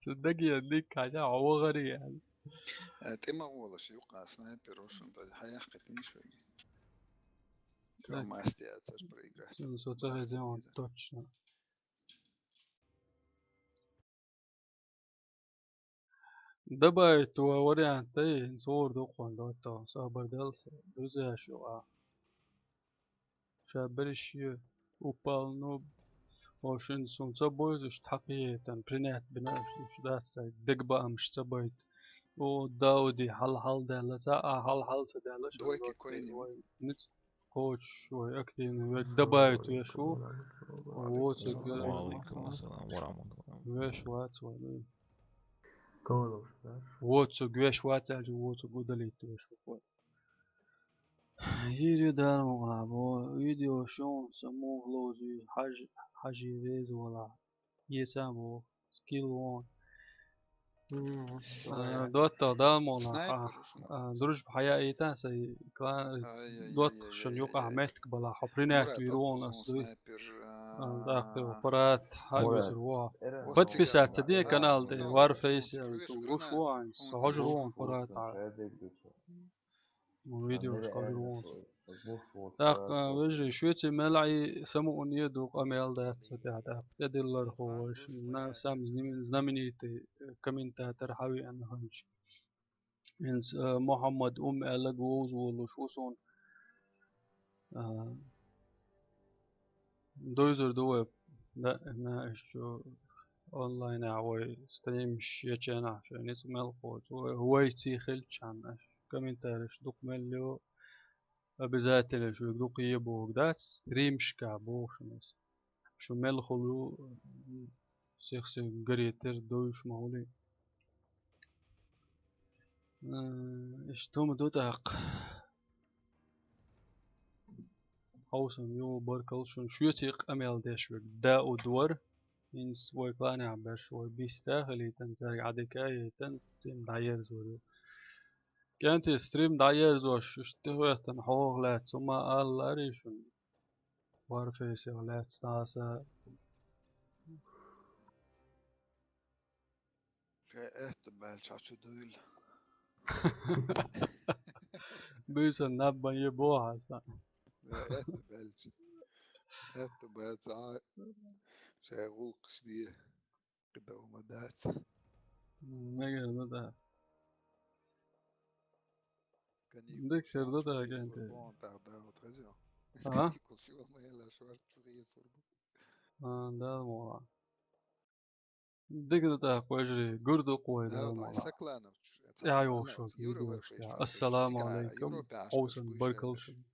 Цу даге ник хьажа, хьо вахарий аьлла. Э, тӀе ма гӀолаш юкъа снайпер ву шуна, дай хьаяккхийтина шуьга. Чо маст яцар проиграть. Цуьнан со ца хеза, он точно. Добавить вай вариант дай, хӀинца гӀур ду кхунна дотто, сабар делла, друзья шу а. Ша берриш ю, упал нуб. О, шин сум ца бойзуш, тхьакхиетан, принять бина, уьш дац, дай, дегабаамаш ца байт. О, Дауди, хьал-хьал даьлла, ца а хьал-хьал ца даьлла, ша Двойки дойти койни. Вай ниц кхочуш, вай активный, вай добавить веш ву. Ва алейкум ассалам ва рахматуллахи. Веш вац вай, да. Калуш, да? Вот цу веш вац, аьлча, вот цу удалить веш ву. Йири дар мукъа бо, видео шун саму лози, хьаж-, хьажи вез вала. Еца бо, скилл вон. М, А, доттагӀа дала муна, Снайпер а, уж. А, дружба хьаяита, сай кла-, Ай-яй-яй-яй-яй. ДоттагӀа шун юкъа меттиг бала, хьо принять вир вон ас дуй. Снайпер, А, а, так, ты, Фарат, хьа Мурат. Визир во. Эрен. Подписаться ди канал ди, Warface, я, луш вон, хьожир вон, Фарат, а. Видео хьожир вон. Так, а, вежарий, шуьца мел Ӏий самуъун е ду къамел дац ца тӀехь, тӀехь. ТӀедиллар хьо вайша. На, сам знамени-, знаменитый, э, комментатор хьавеана хӀанча. ХӀинца, э, Мухьаммад Ум аьллаг вовза волуш ву суна. А, дуйзур ду вай, да, на, ишчу онлайнехь вай стримаш еченахь, шайн ницкъ мел кхочу. Вай, вай ций хилчхьана, аша комментареш дукха мел лео, обязательно шуьга дукха е боху дац, стримашка боху шуна аса. Шу мел хуьлу, сих-сих гаре тера дойуш ма хуьлий. Э, иштта хӀума ду тӀаккха. Хьовсам ю, баркалла шуна. Шуьца къамел деш верг Дауд вара. ХӀинца вай кланехь берш вай биста хилийтан, цаьрга Ӏадика а яйтан, стрим дӀаерзор ю. КӀентий, стрим дӀаерзош, иштта тӀехӀоьттина хьох лаьцна, хӀума ала ларий шуна? Warface-ах лаьцна аса. Шайн аьтто баьлча хьо чу дуйла. Буьйсан наб бан е бохьа аса. Шайн аьтто баьлча. Аьтто баьлча, а, шайн гӀуллакхаш де. Кхидолу ма дац. Мегар ма дац. Каникулаш дика шер ду дац, агенте. Бон тӀаккха да, вот хаза. А? Каникулаш ю, ма елла шварц чу гӀесур бу. А, да, мугӀа. Дика да тӀаккха, вежарий, гур ду-кх вай, да, мугӀа. Ассаламу алейкум, хьовсал, баркал шуна.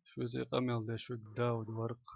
Шуца къамел деш ву Дауд Варкъ.